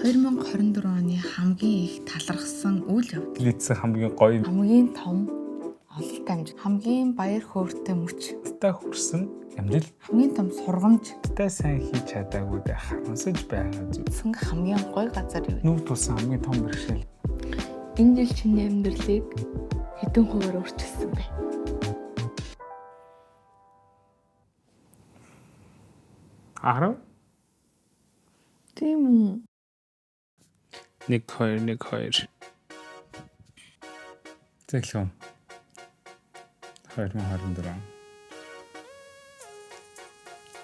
2024 оны хамгийн их талархсан үйл явдал. Нийцсэн хамгийн гоё Хамгийн том ололт амжилт, хамгийн баяр хөөртэй мөч, юмтай хүрсэн амжилт хамгийн том сургамж, та сайн хийж чадаагүй дэ харамсаж байгаа зүйл. цэнг хамгийн гоё газар юу? Нүг тулсан хамгийн том бэрхшээл. Энэ жил чиний амьдралыг хэдэн хувиар өөрчилсөн бэ? 10 Тийм үү. 1 2 1 2. Зэглэм. 2024.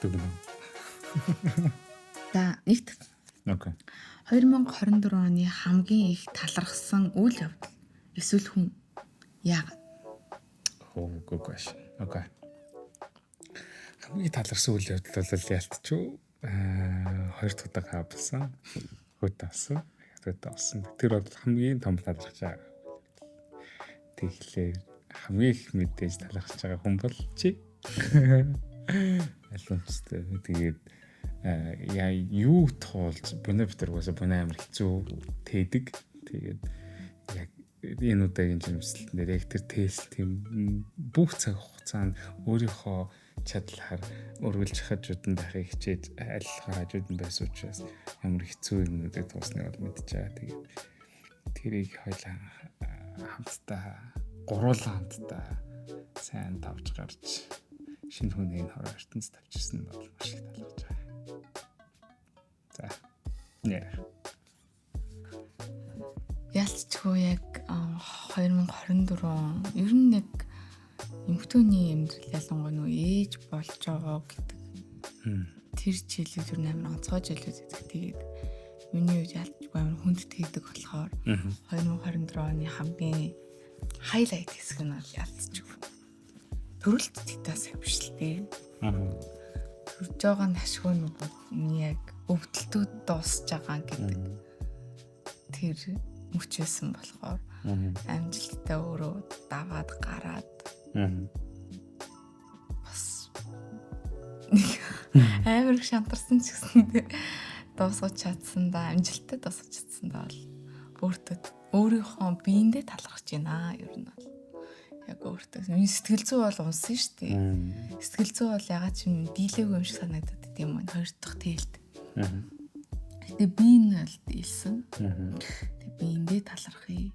Дүгнэ. За, нэгт Окей. 2024 оны хамгийн их талархсан үйл явдал эсвэл хүн яагаад? Oh, good question. Okay. Хамгийн таларсан үйл явдал бол ялтчгүй хоёр дахь удаа хаалсан. Хөт авсан. Хөт авсан. Тэр бол хамгийн том талархаж байгаа. Тэгэхээр хамгийн их мэдээж талархаж байгаа хүн бол чи. Алимчтай. Тэгээд яа юу туулж буна битэр угаасаа буна амар хэцүү тээдэг. Тэгээд яг энэ удаагийн жирэмслэлтэн дээр яг тэр тест тийм бүх цаг хугацаанд өөрийнхөө чадлаар өргөлж хажууд нь байхыг хичээж аль болохоор хажууд нь байсан учраас ямар хэцүү юмнуудыг туусныг бол мэдж байгаа. Тэгээд тэрийг хоёлаа хамтдаа гуруулан хамтдаа сайн тавж гарч шинэ хүний энэ хороо ертөнцид тавьчихсан бол маш их талархаж байгаа. За. Нэр. Ялцчгүй яг 2024 он ер нь яг эмэгтэйний амьдрал ялангуяа нөө ээж болж байгаа гэдэг тэр жилүүд ер нь амар онцгой жилүүд гэдэг. Тэгээд миний үед ялцчгүй амар хүндт хийдэг болохоор 2024 оны хамгийн хайлайт хэсэг нь бол ялцчгүй. Төрөлт тэгтээ сайн биш л дээ. Төрж байгаа нашгүй нөгөө миний яг өвдөлтүүд дуусж байгаа гэдэг тэр мөч байсан болохоор амжилттай өөрөө даваад гараад бас нэг амар их шантарсан ч гэсэн тэ дуусгаж чадсан да амжилттай дуусгаж чадсан да бол өөртөө өөрийнхөө биендээ талархаж байна ер нь бол яг өөртөө миний сэтгэл зүй бол унсан шүү дээ. Сэтгэл зүй бол ягаад ч юм дийлээгүй юм шиг санагдаад байт юм байна хоёр дахь тээлт. Гэтэ би энэ бол дийлсэн. Тэг биендээ талархъя.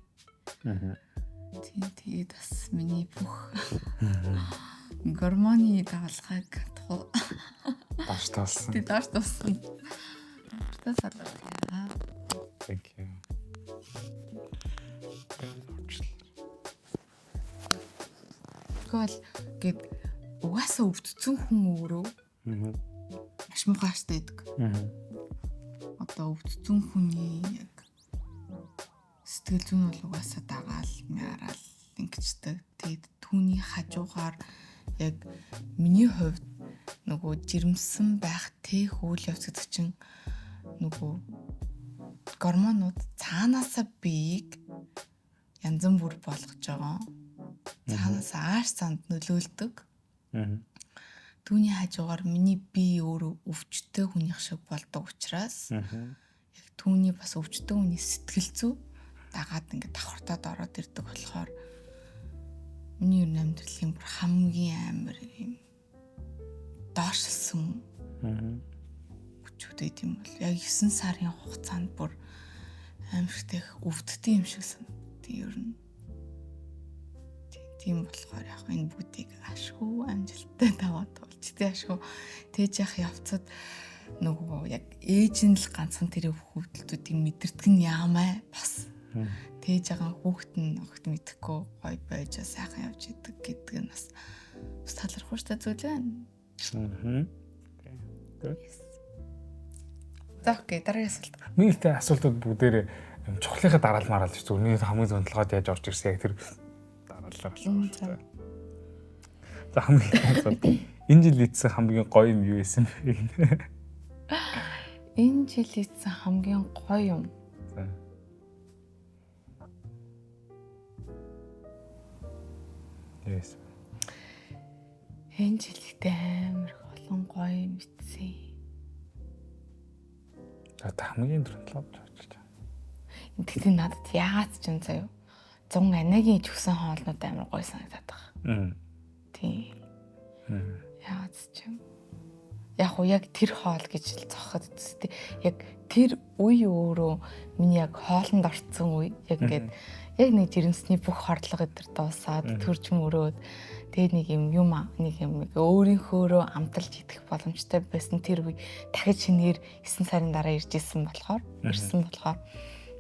Тийм тэгээд бас миний бүх гормоны давалгааг Доош тоолсон. Тэг доош туссан. Уртаа салгая. Thank you. Тэгвэл гээд угаасаа өвдсөн хүн өөрөө маш муухай аштай байдаг. Одоо өвдсөн хүний яг сэтгэл зүйн бол угаасаа дагаал, мяраал ингэчдэг. Тэгээд түүний хажуугаар яг миний хувьд нөгөө жирэмсэн байх тех үйл явц гэдэг чинь нөгөө гормонууд цаанаасаа биеийг янз бүр болгож байгаа. Цаанаасаа ааш цаанд нөлөөлдөг. Түүний хажуугаар миний бие өөрөө өвчтөй хүнийх шиг болдог учраас яг түүний бас өвчтөй хүний сэтгэл зүй дагаад ингээд давхартаад ороод ирдэг болохоор миний ер нь амьдралын бүр хамгийн амар юм доошилсан хүчүүд байт юм бол яг 9 сарын хугацаанд бүр аимшигтэй их өвддөг юм шиг санагдав ер нь. Тийм болохоор яг энэ бүгдийг ашгүй амжилттай даваад болж тэ ашгүй тээж явах явцад нөгөө яг ээж нь л ганцхан тэр хөвгөлтүүдийг мэдэрдэг нь яамай бас тээж байгаа хүүхэд нь огт мэдэхгүй гоё байж сайхан явж идэг гэдэг нь бас талархууштай зүйл байна. Good. За окей, дараагийн асуулт. Миний ихтэй асуултууд бүгдээрээ юм чухлынхаа дараал мараал ч зүгээр миний хамгийн зөндлогод яаж орж ирсэн яг тэр дараалал болсон шүү дээ. За хамгийн асуулт. Энэ жил ийдсэн хамгийн гоё юм юу байсан бэ гэнэ? Энэ жил ийдсэн хамгийн гоё юм. За. Yes. Энэ жил ихтэй амар их олон гоё юм итсэн. Одоо хамгийн түрүүнд л орж Тэгтээ надад яагаад ч юм заяа. 100 анагийн иж өгсөн хоолнууд амар гоё санагдаад байгаа. Тийм. Яагаад ч юм. Яг уу яг тэр хоол гэж л зохиход үстэй. Яг тэр үе өөрөө миний яг хоолнд орцсон үе. Яг ингээд яг нэг жирэмсний бүх хордлого өдр дуусаад төрж мөрөөд тэгээд нэг юм юм нэг юм өөрийнхөөрөө амталж идэх боломжтой байсан тэр үе дахиж шинээр 9 сарын дараа ирж исэн болохоор ирсэн болохоор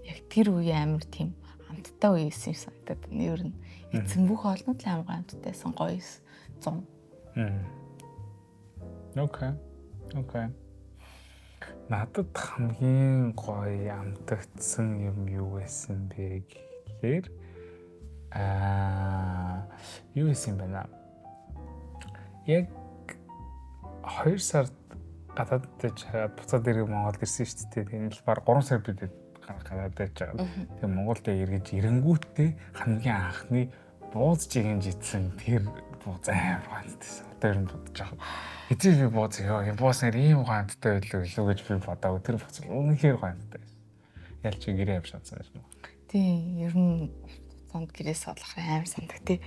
яг тэр үе амар тийм амттай үе исэн юм санагдаад. Ер нь эцэн бүх хоолнууд л амар амттай байсан, гоё 100. Окей. Окей. Надад хамгийн гоё амтагдсан юм юу байсан бэ гэхээр юу байсан юм бэ наа? Яг 2 сард гадаадд байж хагаад буцаад ирэх Монголд ирсэн шүү дээ. Тэгээд л баг 3 сар бид гадаадд байж байгаа. Тэгээд Монголд эргэж ирэнгүүтээ хамгийн анхны бууз жигэнж идсэн тэр бууз амар гантайсан. Одоо ер нь бодож байгаа. Хэзээ би бууз ёо, юм бууснаар ийм ганттай байлаа илүү гэж би бодоагүй. Тэр бууз үнэхээр ганттай байсан. Ялч гэрээ авч чадсан юм. Тийм, ер нь зонд гэрээс олохоор амар сандаг тий.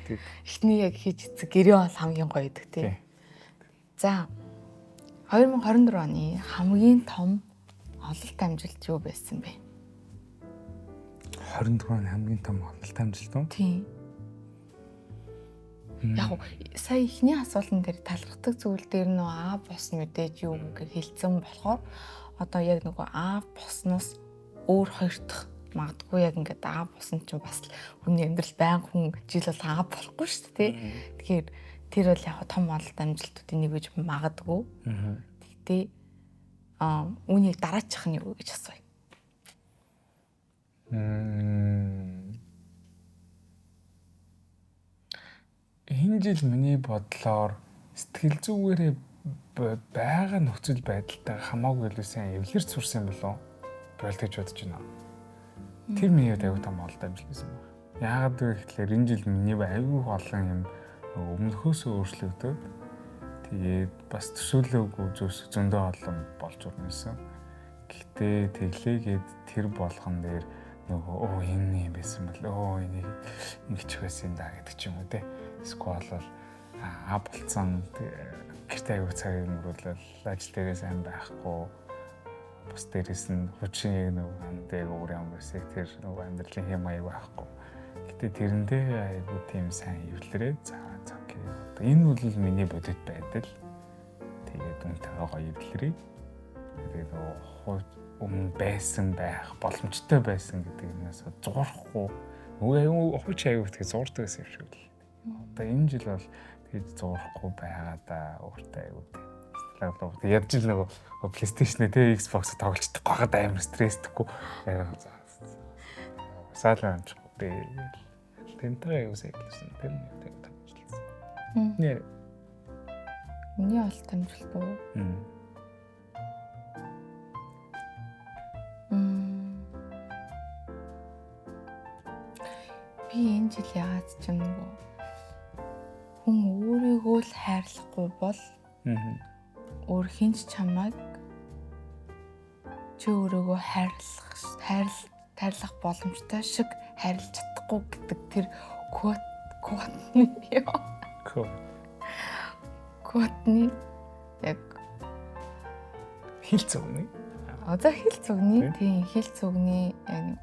Эхний яг хийж идсэн гэрээ бол хамгийн гоё идэг тий. За 2024 оны хамгийн том ололт амжилт юу байсан бэ? 24 оны хамгийн том ололт амжилт уу? Тийм. Яг сая эхний асуултан дээр талархдаг зүйл дээр нөө аа бос мэдээж юу гэж хэлсэн болохоор одоо яг нөгөө аа босноос өөр хоёр дахь магадгүй яг ингээд аа босон чинь бас хүний амьдрал байнга хүн жил бол аа болохгүй шүү дээ. Тэгэхээр тэр бол яг том ололт амжилтуудын нэг гэж магадгүй. Тэгтээ үүнийг дараачих нь юу гэж асууя. Энэ жил миний бодлоор сэтгэл зүгээрээ байгаа нөхцөл байдалтай хамаагүй илүү сайн эвлэрч сурсан болов уу гэж бодож байна. Тэр миний хувьд аюу том ололт амжилт байсан байна. Яагаад вэ гэхлээр энэ жил миний аюу олон юм өмнөхөөсөө өөрчлөгдөд тэгээд бас төсөөлөөгүй зүйлс зөндөө олон болж урнасан. Гэхдээ тэглээгээд тэр болгон дээр нөгөө энэ юм байсан бол энийг ингэчих байсан юм да гэдэг ч юм уу те. Эсвэл бол аа болцсон гэрте аягүй цаг өнгөрүүлэл ажил дээрээ сайн байхгүй бус дээрээс нь хуучин яг нөгөө андыг өөр юм байсан тэр нөгөө амьдралын хэм маяг байхгүй. Гэтэ тэрэндээ аягүй тийм сайн эвлэрээ за окей. Одоо энэ бол миний бодит байдал. Тэгээд үнтэйгээ гоё эвлэрээ. Тэгээд нөгөө өмнө байсан байх боломжтой байсан гэдэг юмнаас зуурахгүй нөгөө хуучин аягүй тэгээ зуурдаг гэсэн юм шиг л. Одоо энэ жил бол тэгж зуурахгүй байгаадаа өөртөө аягүй тийм. Ядж л нөгөө PlayStation-ээ тэ Xbox тоглож чадахгүй байгаад амар стресстэхгүй. Саалаа амжихгүй дээ. Тэнтэй аягүй сайн хэлсэн. Тэр нэг тийм амжилтсан. Нэр. Миний олт амжилт уу? Би энэ жил яагаад ч юм нөгөө хүн өөрийгөө л хайрлахгүй бол өөр хэн ч чамайг чи өөрийгөө хайрлах боломжтой шиг хайрлаж чадахгүй гэдэг тэр квотны квотны яг хил зүгний. За хил зүгний тийм хил зүгний яг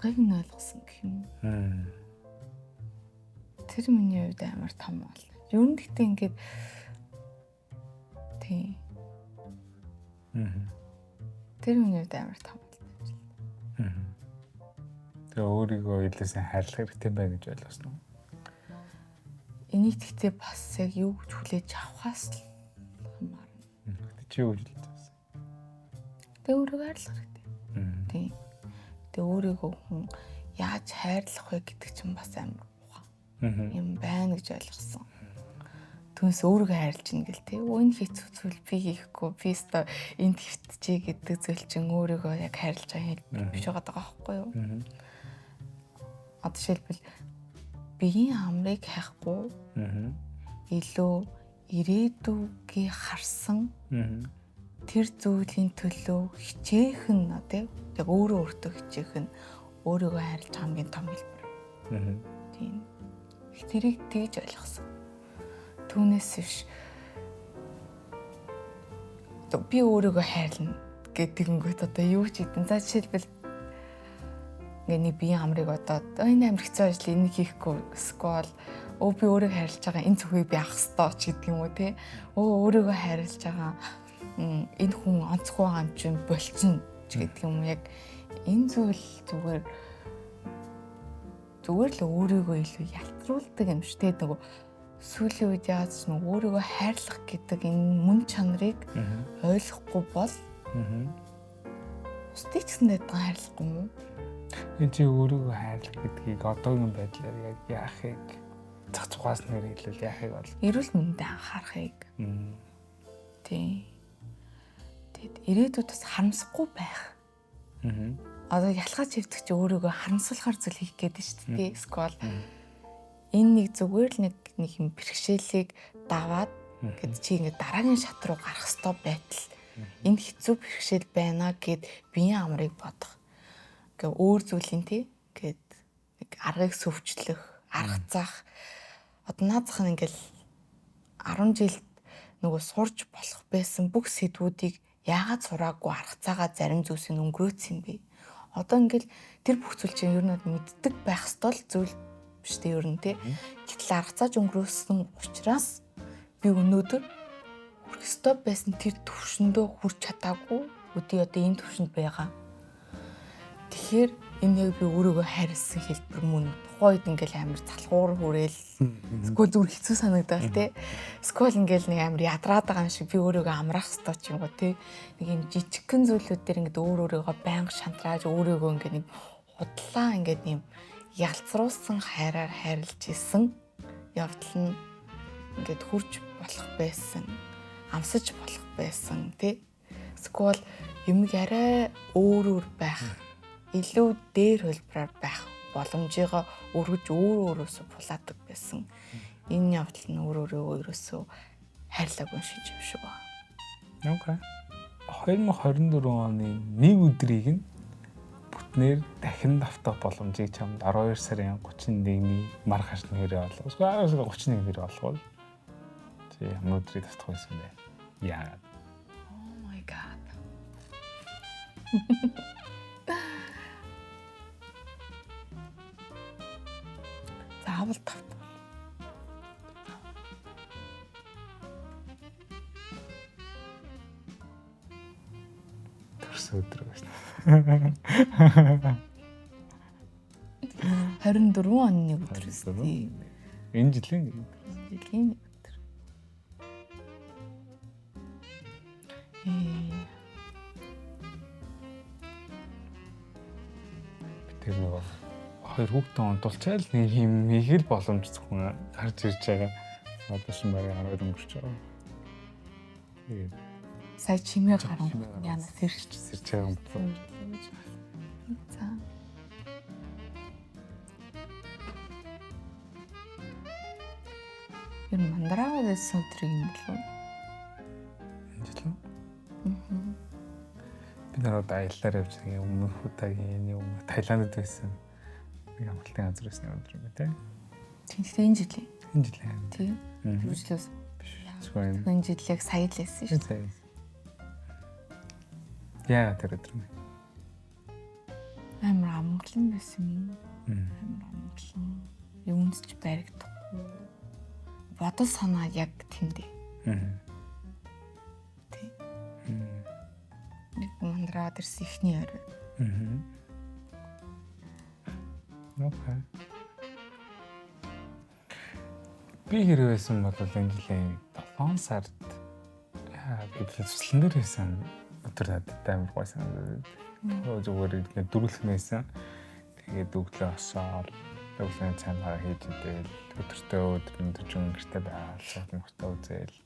утгыг нь ойлгосон гэх юм. Тэр миний хувьд амар том бол. Ер нь гэхдээ ингээд тийм. Тэр миний хувьд амар том бол. Тэгээ өөрийгөө илүү сайн хайрлах хэрэгтэй байна гэж ойлгосон уу? Энийг гэхдээ бас яг юу гэж хүлээж авахаас л хамаарна. Гэтэ чи юу гэж хүлээж авсан? Тэгээ өөрийгөө хайрлах хэрэгтэй. Тийм. Тэгээ өөрийгөө хүн яаж хайрлах вэ гэдэг чинь бас амар ухаан юм байна гэж ойлгосон. Түүнээс өөрийгөө хайрлаж ин гэл тий. Энэ хэцүү зүйл би хийхгүй, би өстой энд хөвтчихье гэдэг зүйл чинь өөрийгөө яг хайрлаж байгаа юм биш байгаа байхгүй юу? Одоо жишээлбэл биеийн амрыг хайхгүй илүү ирээдүгийг харсан тэр зүйлийн төлөө хичээх нь тий. Яг өөрөө өөртөө хичээх нь өөрийгөө хайрлаж хамгийн том хэлбэр. Тийм. Тэрийг тэгж ойлгосон. Түүнээс биш би өөрийгөө хайрлана гэдэг ингэнгүүт одоо юу ч хийдэн. За жишээлбэл ингээ нэг биеийн амрыг бодоод энэ амар хэцүү ажил энийг хийхгүй эсвэл өө би өөрийгөө хайрлаж байгаа энэ зүхийг би авах ёстой ч гэдэг юм уу те. Өө өөрийгөө хайрлаж байгаа энэ хүн онцгой байгаа юм чинь болчихно ч гэдэг юм уу. Яг энэ зүйл зүгээр л өөрийгөө илүү ялцруулдаг юм шүү те. Нөгөө сүүлийн үед яаж ч нэг өөрийгөө хайрлах гэдэг энэ мөн чанарыг ойлгохгүй бол бусдыг ч гэсэн дайдхан хайрлахгүй юм уу? Энэ чи өөрийгөө хайрлах гэдгийг одоогийн байдлаар яг яахыг зах зугаас нэр хэлвэл яахыг бол эрүүл мэндэд анхаарахыг. Тийм. Тэгэд ирээдүйд бас харамсахгүй байх. Одоо ялхаж хэвдэг чи өөрийгөө харамсуулахар зүйл хийх гээд нь шүү дээ. Эсвэл энэ нэг зүгээр л нэг юм бэрхшээлийг даваад гэд чи ингээд дараагийн шат руу гарах ёстой байтал энэ хэцүү бэрхшээл байна гэд биеийн амрыг бодох. Ингээ өөр зүйлийн тий гэд нэг аргыг сөвчлөх, арга заах. Одоо наазах нь ингээл 10 жилд нөгөө сурч болох байсан бүх сэдвүүдийг яагаад сураагүй арга заагаа зарим зүйлсийг өнгөрөөцсөн юм бэ? Одоо ингээл тэр бүх зүйл чинь ер нь мэддэг байх ёстой л зүйл биш үү ер нь тий. Гэтэл арга зааж өнгөрөөсөн учраас би өнөөдөр хүрэх ёстой байсан тэр төвшөндөө хүрч чадаагүй өдий одоо энэ төвшөнд байгаа. Тэгэхээр энэ яг би өөрийгөө хайрлсан хэлбэр мөн үү? Тухайн үед ингээл амар залхуур хүрээл эсвэл зүгээр хэцүү санагдал тий. Эсвэл ингээл нэг амар ядраад байгаа юм шиг би өөрийгөө амраах ёстой ч юм уу тий. Нэг юм жижигхэн зүйлүүд дээр ингээд өөр өөрийгөө байнга шантрааж өөрийгөө ингээд нэг худлаа ингээд юм ялцруулсан хайраар хайрлж исэн явдал нь ингээд хурж болох байсан, амсаж болох байсан тий. Эсвэл юмыг арай өөр өөр байх, илүү дээр хөлбраар байх боломжийгоо өргөж өөр өөрөөсөө булаадаг байсан. Энэ явдал нь өөр өөрийгөө ерөөсөө хайрлаагүй шиг юм шиг байна. Окей. 2024 оны нэг өдрийг нь бүтнээр дахин давтах боломжийг чамд 12 сарын 31-ний маргааш нэрээ олгоо. Эсвэл 31 нэрээ олгоо. Чи ямар өдрийг давтах байсан бэ? Яагаад? Oh my god. Заавал давтах. Төрсөн өдөр байсан. 24 оны нэг өдөр үстэй. Энэ жилийн нэг өдөр. Тэр нөгөө хоёр хүүхдээ онтулчаал нэг юм их л боломж зөвхөн гарч ирж байгаа. Одоо шин бараг 12 өнгөрч байгаа. Тэгээд сая чимээ гарan яана сэрч сэрч байгаа юм байна. За. Ер нь мандраа гэсэн өдрийг юм болов уу? Энэ жил үү? Би нараад аяллаар явж байгаа өмнөх удаагийн энэ өмнөх Таиландд байсан. Нэг амралтын газар байсан өдөр юм тий. Тийм энэ жилийн. Энэ жилийн. Тий. Түрүүжлээс биш. Энэ жил яг сая л байсан шүү дээ. Яа тэр өдөр юм. Амар амгалан байсан юм. Амар амгалан. Юунд ч баригдахгүй. Бодол санаа яг тэндээ. Тий. Нэг мандраад ирсэн ихний орой. Окей. Би хэрэг байсан бол энэ жилийн 7 сард би цэцлэн дээр байсан. Өдөр надад амар гоё санагдаад. Зүгээр ингээд дөрвөлх нэсэн. Тэгээд өглөө босоод өглөөний цайнгаа хийж идэл өдөртөө өдөр өдржин гэрте байгаад цогт мөхтөө үзэл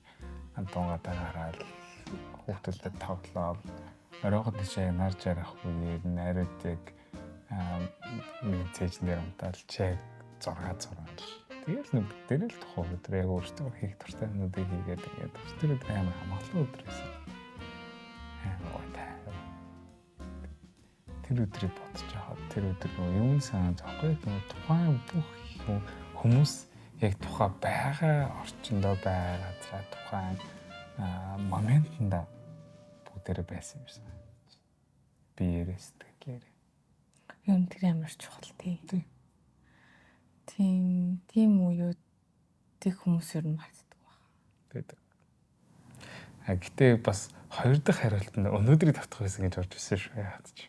антунгатай гараад хүүхдүүдэд тоглоод оройгод тийшээ нарж ярих үеэр найрууд яг миний цээжин дээр унтаал чиг 6 6. Тэгэл нэг дээрэл тухайн өдөр яг өөртөө хийх дуртай юмнуудыг хийгээд ингээд тэр өдөр амар хамгаалсан өдөр байсан. Амар гоё тайван. Тэр өдрийг бодож байхад тэр өдөр нөгөө юм санаа зовхгүй нөгөө тухайн бүх хүмүүс яг тухай байгаа орчиндөө байгаа газраа тухайн моментында бүгдээрээ байсан юм шиг. Биеэрээ сэтгэлээрээ. Юм тэр амар чухал тий. Тийм үеүүдийг хүмүүс ер нь мартдаг баг. Тэгээд. А гэтээ бас хоёр дахь хариулт нь өнөөдрийг тавтах байсан гэж орж ирсэн шүү. Яагаад ч.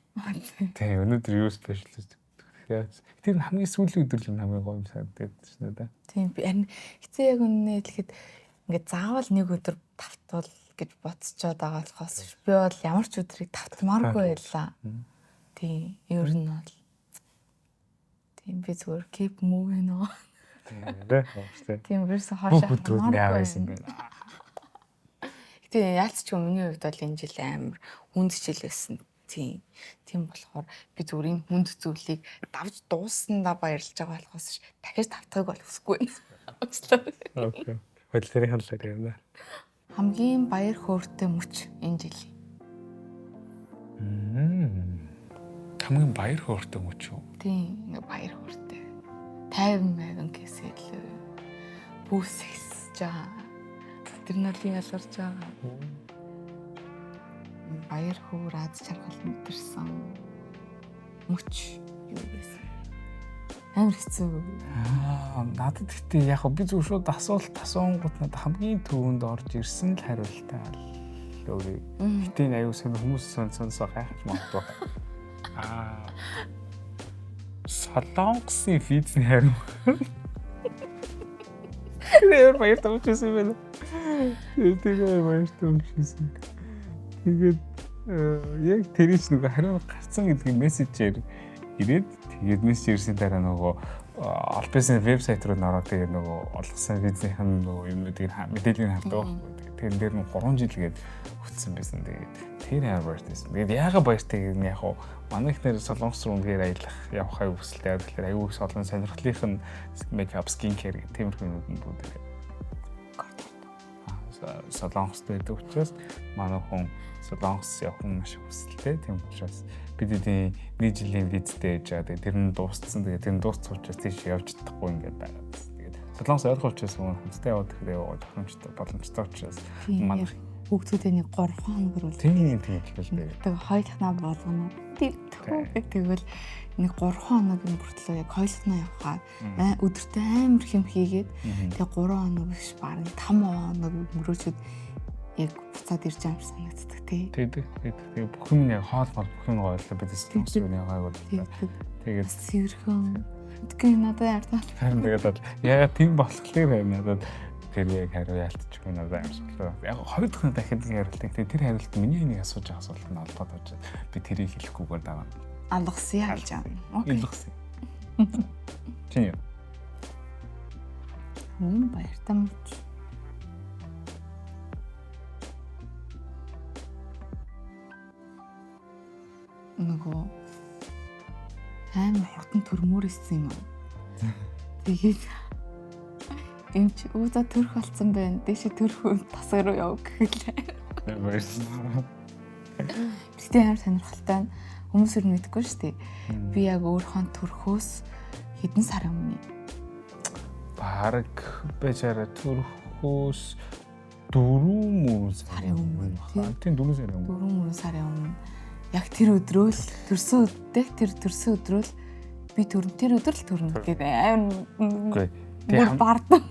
Тийм өнөөдөр юу спешиал гэж. Тэр хамгийн сүүлийн өдөр л хамгийн гоё юм санагдаад шнэ да. Тийм би харин хэцээ яг үнэнээ хэлэхэд ингээд заавал нэг өдөр тавтвал гэж бодцоод байгаа болохоос би бол ямар ч өдрийг тавтмааргүй байлаа. Тийм ер нь бол тийм би зүгээр keep moving on. Тийм. Тийм ерөөсө хоошоо бүх өдрүүд нь яа байсан бэ? Гэтэ яалц ч юм миний хувьд бол энэ жил амар хүнд жил байсан. Тийм. Тийм болохоор би зүгээр энэ хүнд зүйлийг давж дууссандаа баярлж байгаа болохоос дахиж тавтахыг бол хүсэхгүй байна. Уучлаарай. Окей. Хөдөлгөөний талаар юм да. Хамгийн баяр хөөртэй мөч энэ жил. Хамгийн баяр хөөртэй мөч үү? Тийм, ингээ баяр хөөртэй. 50 мавин гэсэл бүс ихсэж байгаа. Адреналин ялгарч байгаа. Баяр хөөр аз жаргал мэдэрсэн мөч юу байсан. Амар хэцүү. Надад гэтээ яг би зөв шууд асуулт асуунгууд надад хамгийн түрүүнд орж ирсэн л хариултаа л өөрийг. Гэтэ энэ аюу сонь хүмүүс сонсоо гайхаж магадгүй. Солонгосын визний хариу. Тэр баяртай болчихсон юм байна. Тэгээ баяртай болчихсон. Тэгээд яг тэр чинь нөгөө хариу гарцсан гэдгийг мессежээр ирээд тэгээд мессеж ирсэн дараа нөгөө Алпесын вебсайт руу ороод тэгээд нөгөө олгосон визийнх нь нөгөө юмнуудыг мэдээллийг хардаг байхгүй. Тэгээд тэр дээр нь 3 жил гээд өгсөн байсан. Тэгээд тэр амар баяртай байсан. Тэгээд яагаад баяртай гэдэг нь яг хуу манай ихнэр Солонгос руу үнээр аялах явах аюу хүсэлтэй. Тэгэхээр аюу их олон сонирхлынх нь makeup, skin care гэх тиймэрхүү юмнууд нь бүгд Солонгост байдаг учраас манай хүн Солонгос явах нь маш их хүсэлтэй. Тийм учраас бид эдийн нэг жилийн визтэй байж байгаа. Тэгээд тэр нь дууссан. Тэгээд тэр нь дууссан учраас тийш явж чадахгүй ингээд байгаа. Тэгээд Солонгос ойрхон учраас хамтдаа яваад ирэхэд яваа тохиромжтой боломжтой учраас манай хүүхдүүдээ нэг 3 хоног өрөөл. Тийм тийм л дээ. Тэгээд хоёулахнаа болгоно. Тэгвэл нэг 3 хоног нь бүртлөө яг хоёулахнаа явхаар өдөртөө амар хэм хийгээд тэгээд 3 хоног биш бараг 5 хоног өнгөрөөчөөд яг буцаад ирж байгаа юм шиг санагддаг тий. Тэгээд бүх юм яг хоол мол бүх юм гоёлоо бид Солонгос руу яваагүй боллоо. Тэгээд цэвэрхэн. Тэгэхээр надад ярьдаа. Харин тэгээд ягаад тийм болохоор надад тэр яг хариу яалтчихгүй надад амар сонирхолтой. Яг хоёр дахь нь дахиад нэг хариулт. Тэгээд тэр хариулт миний нэг асууж байгаа асуулт нь холбоотой учраас би тэрийг хэлэхгүйгээр дараа. Алгасъя гэж байна. Окей. Алгасъя. Чи юу? Баяртай мөч. Нөгөө амар хурдан төрмөр исэн юм аа. Тэгээд эм чи өө за төрөх болсон байна. Дээшээ төрөх тасаг руу яв гэхэлээ. Гэтэ амар сонирхолтой нь хүмүүс юу мэдэхгүй шүү дээ. Би яг өөрийнхөө төрхөөс хэдэн сарын өмнө бараг бэжара төрхөөс 4 сарын өмнө. Тийм 4 сарын өмнө. 4 сарын өмнө. Яг тэр өдрөө л төрсөн өдөө тэр төрсөн өдрөө л би төрн тэр өдөр л төрнө гэдэг амар Тэг бардам.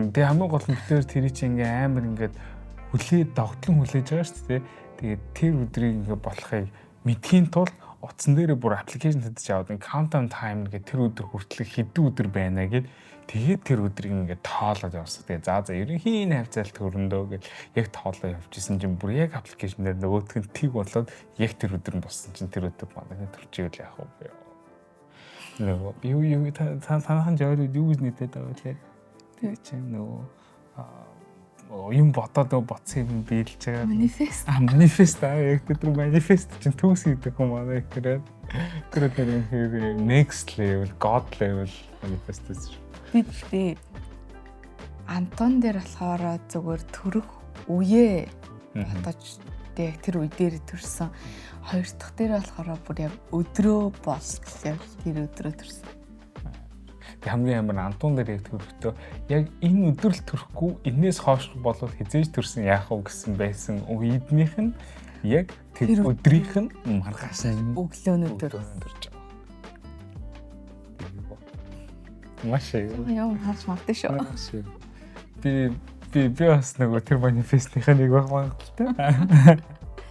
Тэг хамгийн гол нь бид тэр чинь ингээ амар ингээд хүлээ догтлон хүлээж байгаа шүү дээ. Тэгээд тэр өдрийг ингээ болохыг мэдхийн тулд утсан дээрээ бүр аппликейшн татаж аваад ингээ countdown time гэх тэр өдөр хүртэл хэдэн өдөр байна гэд тэгээд тэр өдрийг ингээ тоолоод явсан. Тэгээд за ерөнхийн энэ хавцаал төрөндөө гэж яг тоолоо явчихсан чинь бүр яг аппликейшн дээр нөгөөх нь тэг болоод яг тэр өдөр нь болсон чинь тэр өдөр манай төрчийл яах вэ? Нөгөө би юу танаахан жоор юу гэж нийтэд байгаа вэ? Тэр чинь нөгөө юм бодоод нөгөө бодсон юм биелж байгаа. Манифест. Манифест яг тэр манифест чинь төгс хийдэг юм аа тэр. Тэр тэр next level, god level манифест гэж. Би тэгтээ Антон дээр болохоор зүгээр төрөх үеэ бодож Гэтэ яг тэр үе дээр төрсөн. Хоёр дахь дээр болохоор бүр яг өдрөө болтол яг тэр өдрөө төрсөн. Тэг хамгийн амар Антун дээр яг төрөхдөө яг энэ өдөр л төрөхгүй энээс хойш болвол хизээж төрсөн яах вэ гэсэн байсан үеийнх нь яг тэр өдрийнх нь маргааш өглөөнөө төрж байгаа. Маш их. Яа харж магадгүй шүү. Би бас нөгөө тэр манифестийнхаа нэг байх магадaltaй.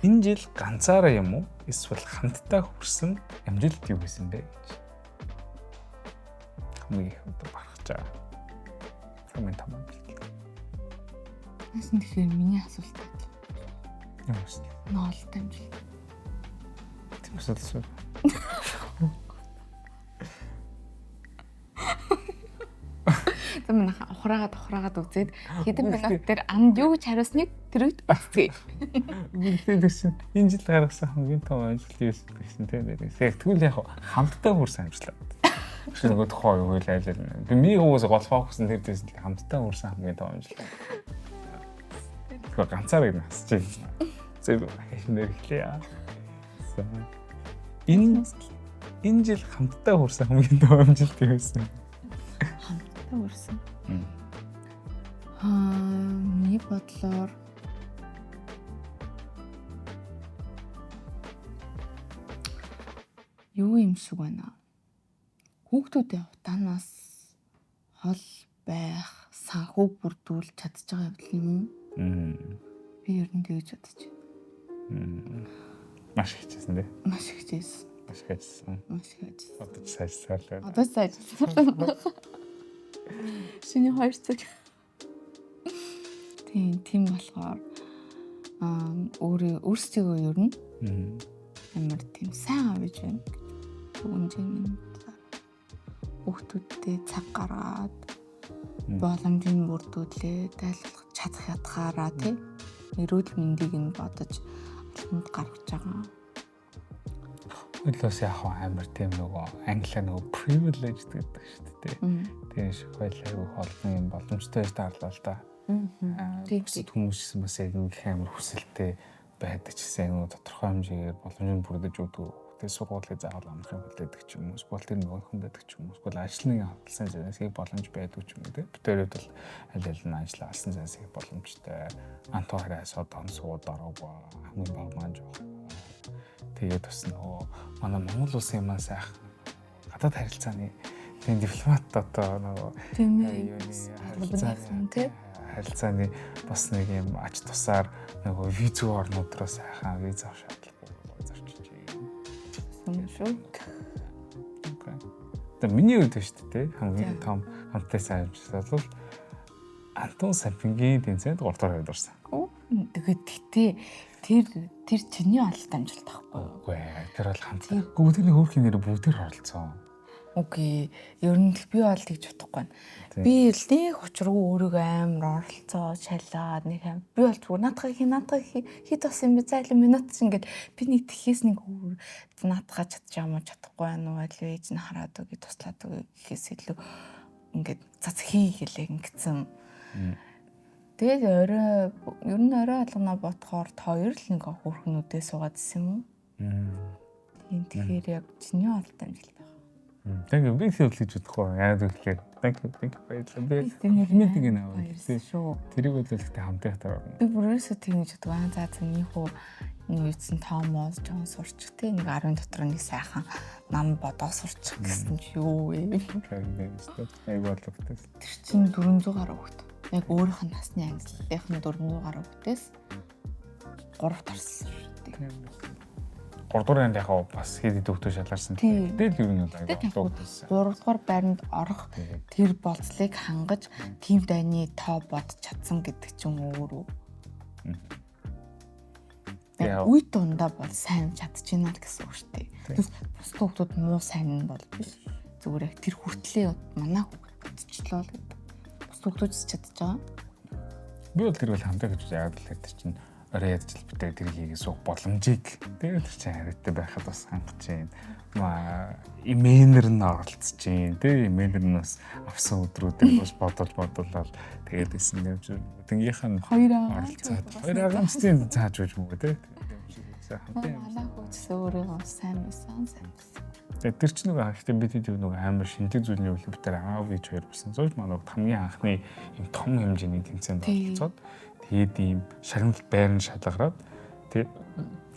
Энэ жил ганцаараа юм уу? Эсвэл хамтдаа хүрсэн амжилт юу гэсэн бэ гэж. Хамгийн их одоо барах байгаа. Хамгийн том амжилт. Насан тэгэхээр миний асуулт байл. Юу вэ? Ноолт амжилт. Тийм асуудал шүү. За манайха ухраагаад үзээд хэдэн минут дээр анд юу гэж хариусныг тэр үед үзье. Тэгсэн энэ жил гаргасан хамгийн том амжилт юу гэсэн тийм ээ. Тэгвэл яг хамтдаа хүрсэн амжилт. Тэр нөгөө тухайн юу хэл айл айл. Би миний хөвөөс гол фокус нь тэр дэс хамтдаа хүрсэн хамгийн том амжилт. Тэгэхээр ганцаараа юм хасч байна. Зөв шинээр эхлэе. За. Энэ жил хамтдаа хүрсэн хамгийн том амжилт юу гэсэн? Хамтдаа хүрсэн. Миний бодлоор юу юм шиг байна. Хүүхдүүдийн утаанаас хол байх, санхүү бүрдүүлж чадж байгаа явдал юм уу? Би ер нь тэгж бодож байна. Маш хичээсэн дээ. Маш хичээсэн. Маш хичээсэн. Маш хичээсэн. Одоо сайжсаар л байна. Одоо сайжсаар. Шинэ 2 цаг. Тийм болохоор өөрсдийгөө ер нь амар тийм сайн авч байна. Дүнжин минь хүүхдүүдтэй цаг гаргаад боломжийг бүрдүүлээ, дайлах чадах ятгаараа тий эрүүл мэндийг нь бодож албанд гаргаж байгаа. Хөлөөс яг амар тийм нөгөө англиар нөгөө privilege гэдэг шүү дээ. Тийм шиг хойл айгүй олон юм боломжтой байж таарлаа л да. Тийм хүмүүс гэсэн бас яг ингэх амар хүсэлтэй байдаг ч гэсэн нөгөө тодорхой хэмжээгээр боломжийг бүрдэж өгдөг. Тэгээ сургуулийг заавал амрахыг хүлээдэг ч юм уу, эсвэл тэр нөгөө хүн байдаг ч юм уу, эсвэл ажлын авалсан зэнсийг боломж байдаг ч юм уу. Бид хоёрод бол аль аль нь ажил авсан зэнсийг боломжтой. Антон хараас одоо сууд ороогүй хамгийн бага маань жоох. Тэгээд бас нөгөө манай Монгол улсын маань сайхан гадаад харилцааны тийм дипломат одоо нөгөө юуны харилцааны бас нэг юм ач тусаар нөгөө визгүй орнууд руу сайхан виз авах шаардлагагүй зорчиж юм шүү. Окей. Тэгээ миний хувьд шүү дээ хамгийн том хамттай сайн амжилт бол Антон Сампингийн тэнцээнд 3 дахь хувьд орсон. Тэгээд гэтээ тэр чиний ололт амжилт байхгүй юу? Үгүй ээ, тэр бол хамт. Үгүй тэрний хөөрхийн нэр бүгдээр оролцсон. Үгүй, ер нь л би бол тэгж бодохгүй байна. Би л нэг учиргүй өөрийгөө амар оролцоо, шалаад нэг юм. Би бол зүгээр наадхаа хий, хэд бас юм бэ зайлан минут чинь ингээд би нэг тэхээс нэг өөр наадхаа чадчих юм уу чадахгүй байна уу аль ээж нь хараад өгье, туслаад өгье гэхээс илүү ингээд цац хий гэлээ ингэсэн. Тэгээд орой ер нь орой алгана бодохоор хоёр л нэг хөөрхнүүдээ суугаад исэн юм уу? Тийм тэгэхээр яг чиний ололт амжилт байна. Thank you. Би зөв гэж бодохгүй. Яг тэгэхээр thank you баярлалаа. Би мэддэг нэ аваа. Шүү. Тэрийг бол ихтэй хамтын орно. Би бүр ерөөсөө тэгж боддог. За миний хүү нэг юуцсан тоомоос жоон сурчих те нэг 10 дотор нэг сайхан нам бодоо сурчих гэсэн чи юу вэ? Айгу боловтой. Тэр чинь 400 гаруй хүүхэд. Яг өөрийнх нь насны ангиллынх нь 400 гаруй хүүхдээс 3 тарсан шүү дээ. 3 дугаар байранд яг бас хэд хэд хүүхдүүд шалгарсан. Тэгэл ер нь бол айгүй олон хүүхдээс. 3 дугаар байранд орох тэр болцлыг хангаж тим дайны тоо бодож чадсан гэдэг чинь өөр үү? Яг үе дундаа бол сайн чадчихна л гэсэн үг шүү дээ. Тэгвэл бус хүүхдүүд муу сайн нь бол биш. Зүгээр яг тэр хүртлээ манай хүүхд бодчихлоо л гэдэг. Бус хүүхдүүд ч чадчих байгаа. Би бол тэр бол хамтаа гэж яг л тэр чинь Орой ядч л битээ тэр хийгээ суух боломжийг тэгээд тэр чинь хариутай байхад бас хангаж байна. Имэнэр нь оролцож байна. Тэ имэнэр нь бас авсан өдрүүдийг бас бодол бодолол тэгээд исэн юм чи тэнгийнх нь оролцоод хоёр агамсдын зааж өгч мөгөө тэ. Манай хүүчсэн өөрөө сайн байсан, сайн байсан. Тэгээд тэр чинь нөгөө гэхдээ бид хэд нөгөө амар шинжлэх зүйлний үйл битэр аав ээж хоёр болсон. Зөөж манай хамгийн анхны юм том хэмжээний тэмцээнд оролцоод тэгээд ийм шагналт байран шалгараад тэг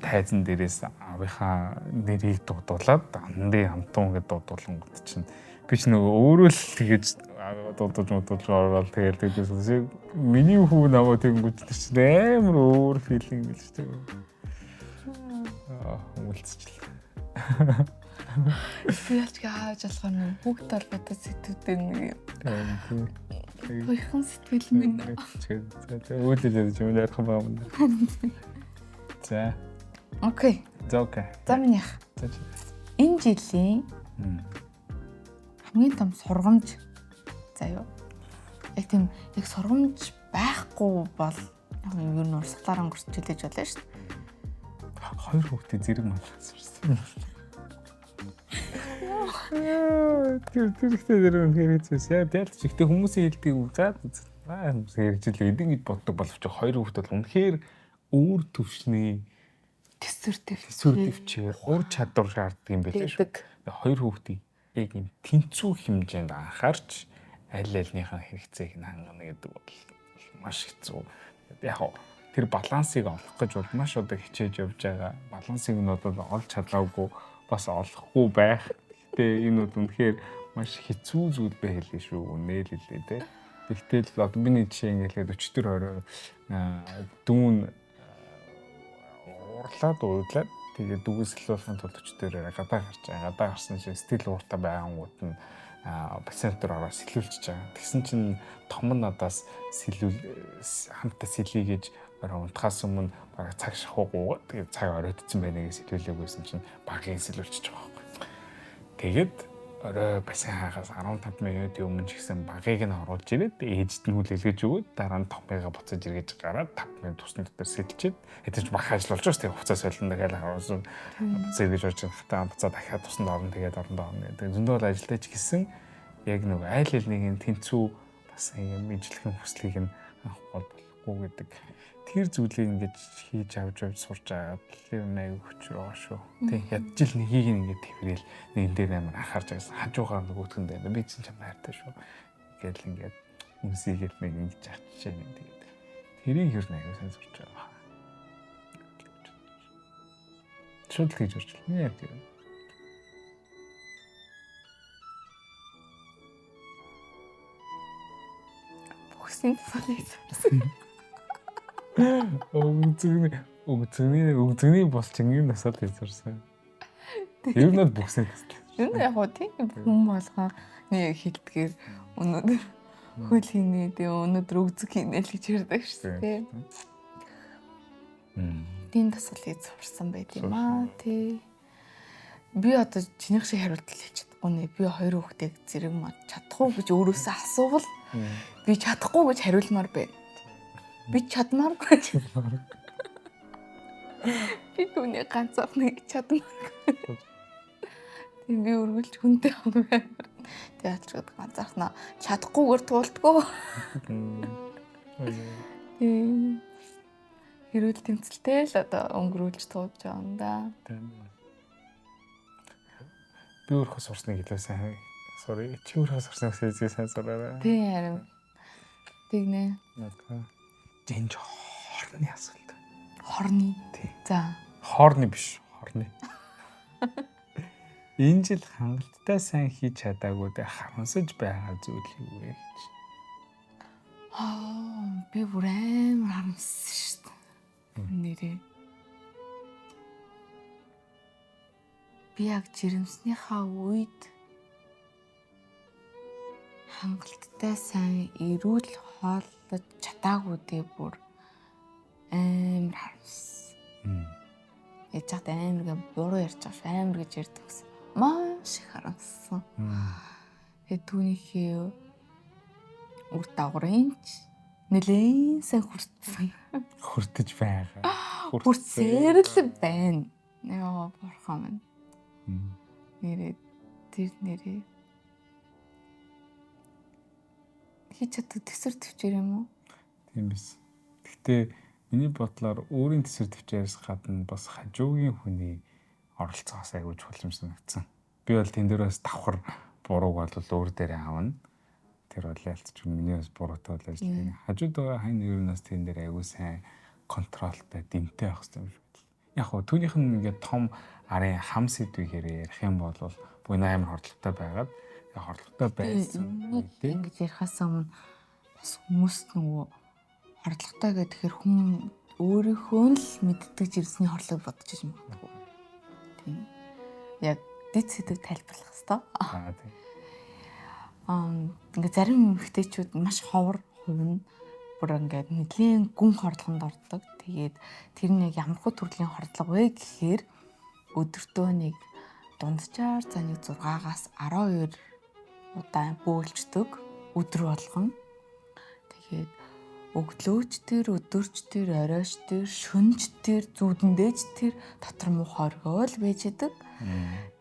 тайзан дээрээс аавынхаа нэрийг дуудуулаад андын хамтун гэдээ дуудуулангууд чинь би ч нөгөө өөрөө л тэгэж дуудаж модуулж ороод тэгэл тэгээс миний хүү намайг тэгэнгүүт чинь амар өөр филинг гэж тэг. Аа хүмүүлцчихлээ. Би ялч хааж болохоор нэг бүгд холбоотой сэтгүүтэй нэг юм. Туйхан сэтгэл минь. За үүлэл юм ярих юм байна. За. Окей. За окей. За минийх. За. Энэ жилийн хамгийн том сургамж заяа. Яг тийм яг сургамж байхгүй бол яг юм ер нь урсгалаар өнгөрч жилэж болно шүү дээ. Хоёр хүүхдээ зэрэг малгасан. Тэр ихтэй тэр үнэхээр хэцүүс. Яг ялч ихтэй хүмүүсийн хэлдэг үг за хүмүүс хэрэгжил эдэн гэж боддог боловч хоёр хүүхд бол үнэхээр өөр төвшний төсвөр төвчээр ур чадвар шаарддаг юм байлээ шүү. Хоёр хүүхдийг яг юм тэнцүү хэмжээнд анхаарч аль альныхаа хэрэгцээг нь хангана гэдэг бол маш хэцүү. Яг тэр балансыг олох гэж бол маш одоо хичээж явж байгаа. Балансыг нь бол олж чадлаагүй бас олохгүй байх. Гэтэ энэ бол үнэхээр маш хэцүү зүйл байлээ шүү. Үнэ л хэлээ те. Тэгтэл одоо миний жишээ ингээд өчтөр орой дүүн уурлаад уудлаад тэгээд дүүгээс солиулахын тулд өчтөр гадаа гарч байгаа. Гадаа гарсан чинь сэтгэл ууртай байгангууд нь бассейн дээр ороо сэлүүлчихэж байгаа. Тэгсэн чинь том нь надаас сэлүүл хамтаа сэлье гэж орой унтахаас өмнө бараг цаг шахуугүйгээд тэгээд цаг оройтсон байна гэж сэлүүлээгүйсэн чинь багийн сэлүүлчихэж байгаа байхгүй. Тэгээд орой бассейн хаагаас 15 минутын өмнө ч гэсэн багийг нь оруулж ирээд ээжд нь хүлээлгэж өгөөд дараа нь томыгаа буцаж эргэж гараад 5 минут усны дотор сэлчээд хэдэж баг ажил болж байгаа шүү дээ. Хуцаа солино тэгэл харуулсан буцаа эргэж орж хатаа буцаа дахиад усанд орно тэгээд орондоо орно. Тэгээд зөндөө бол ажилтай ч гэсэн яг нэг айл айл нэг нь тэнцүү бас юм ижлэхэн хүслийг нь авах бол болохгүй гэдэг тэр зүйлийг ингэж хийж авч явж сурч байгаа л юм аяг хүчрээ шүү. Тэг ядж л нэгийг ингэж тэрэл нэгэн дээр амар анхаарч байгаас хажуугаар нөгөөтгөн дээр би чинь чам хайртай шүү. Гэл ингээд үнсийгээл нэг ингэж авчиж байна. Тэгээд тэрийг ер нь аяг сайн сурч байгаа. Шууд л хийж орчлоо. Яг тийм. Бүхсийн тасгалыг сурсан. Өгзөгний болчингийн насаад хийж сурсан. Ер нь бол бүхсийн тасал. Ер нь яг гоо тийм хүн болгоо нэг хэлдгээр өнөөдөр хөл хийнэ тэгээ өнөөдөр өгзөг хийнэ л гэж ярьдаг шүү дээ. Тийм тасгалыг сурсан байт юм аа тий. Би одоо чинийх шиг хариулт хэлж чадахгүй нэ. Би хоёр хүүхдийг зэрэг мад чадахгүй гэж өөрөөсөө асуувал би чадахгүй гэж хариулмаар байна. Би чадмааргүй. Би түүний ганцаархныг чадмааргүй. Тийм би үргэлж хүнтэй байна. Тэг ялчгаад ганцаархнаа чадахгүйгээр туулдгөө. Тийм. Хэрүүл тэмцэлтэй л одоо өнгөрүүлж тууж байгаа юм да. Би өөрөө сурсныг илүү сайн. Sorry. Чи өөрөө сурсныг илүү сайн сураарай. Тийм харин. Тэгнэ. Энэ ч хорны асуулт. Хорны. Тий. За. Хорны биш, хорны. Энэ жил хангалттай сайн хийж чадаагүй дэ харамсаж байгаа зүйл юу вэ гэж. Аа, би бүр амар харамссан шүү дээ. Нэрээ. Би яг жирэмснийхаа үед хангалттай сайн эрүүл хооллож чадаагүй дээ бүр амар харамссан. Яаж чад амар гэ буруу ярьж байгаа шүү. Амар гэж ярьдаг гэсэн. Маш их харамссан. Тэгээд түүнийхээ үр дагаврын ч Нэлээд сайн хүртсэн. Хүртэж байгаа. Хүртсээр л байна. Яа, бурхан минь. Нэрээ тэр нэрээ хийж чаддаг төсөр төвчээр юм уу? Тийм биз. Гэхдээ миний бодлоор өөрийн төсөр төвчээрээс гадна бас хажуугийн хүний оролцоос айгүй чухал юм санагдсан. Би бол тэн дээр бас давхар бурууг бол өөр дээрээ авна. Тэр бол ялцч миний бас буруутай бол ажил. Хажууд байгаа хань нэг нь бас тэн дээр айгүй сайн контролтой, дэмтэй байх хэрэгтэй юм шиг байна. Яг хөө түүнийх нь ингээд том арын хам сэдвээр ярих юм бол буй амар хордлоготой байгаад хордлоготой байсан. Ингэж ярихаас өмнө бас хүмүүс нөгөө хордлоготой гэхээр хүн өөрийнхөө л мэддэг жирсний хорлог бодож иж магадгүй. Тийм. Яг дэд сэдв тайлбарлах хэвээр. Аа тийм. Ингээ зарим эмэгтэйчүүд маш ховор хувна бүр ингээд нэлийн гүн хордлогонд ордог. Тэгээд тэр нь яг ямар хөө төрлийн хордлого вэ гэхээр өдөртөө нэг дунджаар за нэг 6-аас 12 удаа бөөлждөг өдөр болгон. Тэгээд өглөөч тэр, өдөрч тэр, оройч тэр, шөнөч тэр, зүүдэндээч тэр дотор муу хоргоол байж идэг.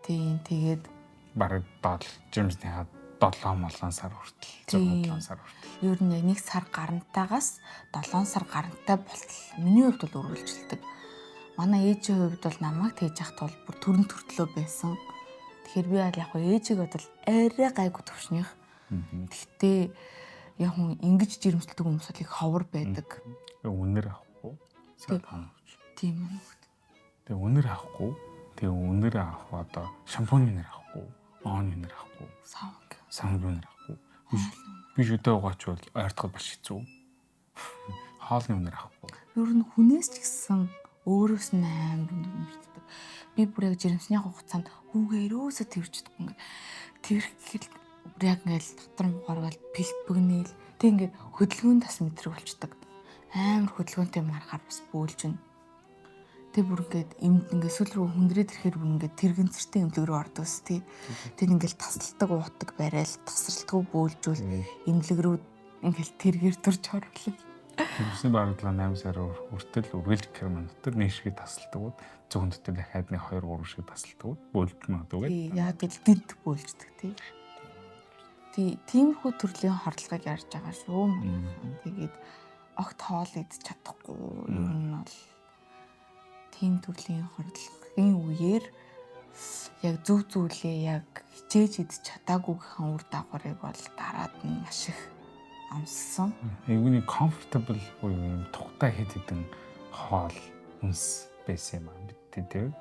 Тийм, тэгээд бараг дол жимсний 7 сар хүртэл 6 7 сар хүртэл. Ер нь яг 1 сар гарантайгаас 7 сар гарантай болтол миний хувьд бол үргэлжилдэг. Манай ээжийн хувьд бол намайг тээж яхад бол бүр төрөн төртлөө байсан. Тэгэхээр би аль яг ээжийг бодвол арай гайгүй төвшнийх. Гэхдээ яг хүн ингэж жирэмслдэг хүмүүс бол их ховор байдаг. Үнэр авахгүй. Тийм үү. Тэгээ үнэр авахгүй. Тэгээ үнэр авах одоо шампунь үнэр авахгүй. Он үнэр авахгүй. Савнг үнэр авахгүй. Би шүдэ угаач бол ойртоход маш хэцүү. Хоолны үнэр авахгүй. Ер нь хүнээс ч гэсэн өөрөөс нь амар өндөр үнэртдэг. Би бүр яг жирэмсний хугацаанд хүүгээ ерөөсөө тэрч чадахгүй ингээд тэрх гэхэл бүр яг ингээд дотор мухааргаал бэлтбэгнээл тэг ингээд хөдөлгөөн тас мэдрэг болчдөг. Амар хөдөлгөөнтэй марахаар бас бөөлжин. Тэг бүр ингээд эмд ингээд сүүл рүү хүндрээд ирэхээр бүр ингээд тэргэнцэртэй эмнэлэг рүү ордог ус тий. Тэг ингээд тасалдаг уутаг барайл тасралтгүй бөөлжүүл эмнэлэг рүү ингээд тэргээр турж орлоо. Тэрсэн бараг 8 сар хүртэл үргэлж герман дотор нэг шиг тасалдаг. Зөвхөн дотор дахиад нэг 2 3 шиг тасалдаг. Бөөлж магадгүй. Тий, яг л дэнт бөөлждөг тий. Тий, тиймэрхүү төрлийн хордлогыг ярьж байгаа шүү. Тэгээд огт хоол идэж чадахгүй. Ер нь бол тийм төрлийн хордлогын үеэр яг зөв зүйлээ яг хичээж идэж чадаагүйгийнхэн үр дагаврыг бол дараад нь маш их амссан. Эвгүний comfortable буюу юм тухтай хэд хэдэн хоол хүнс байсан юм аа. Бид тэд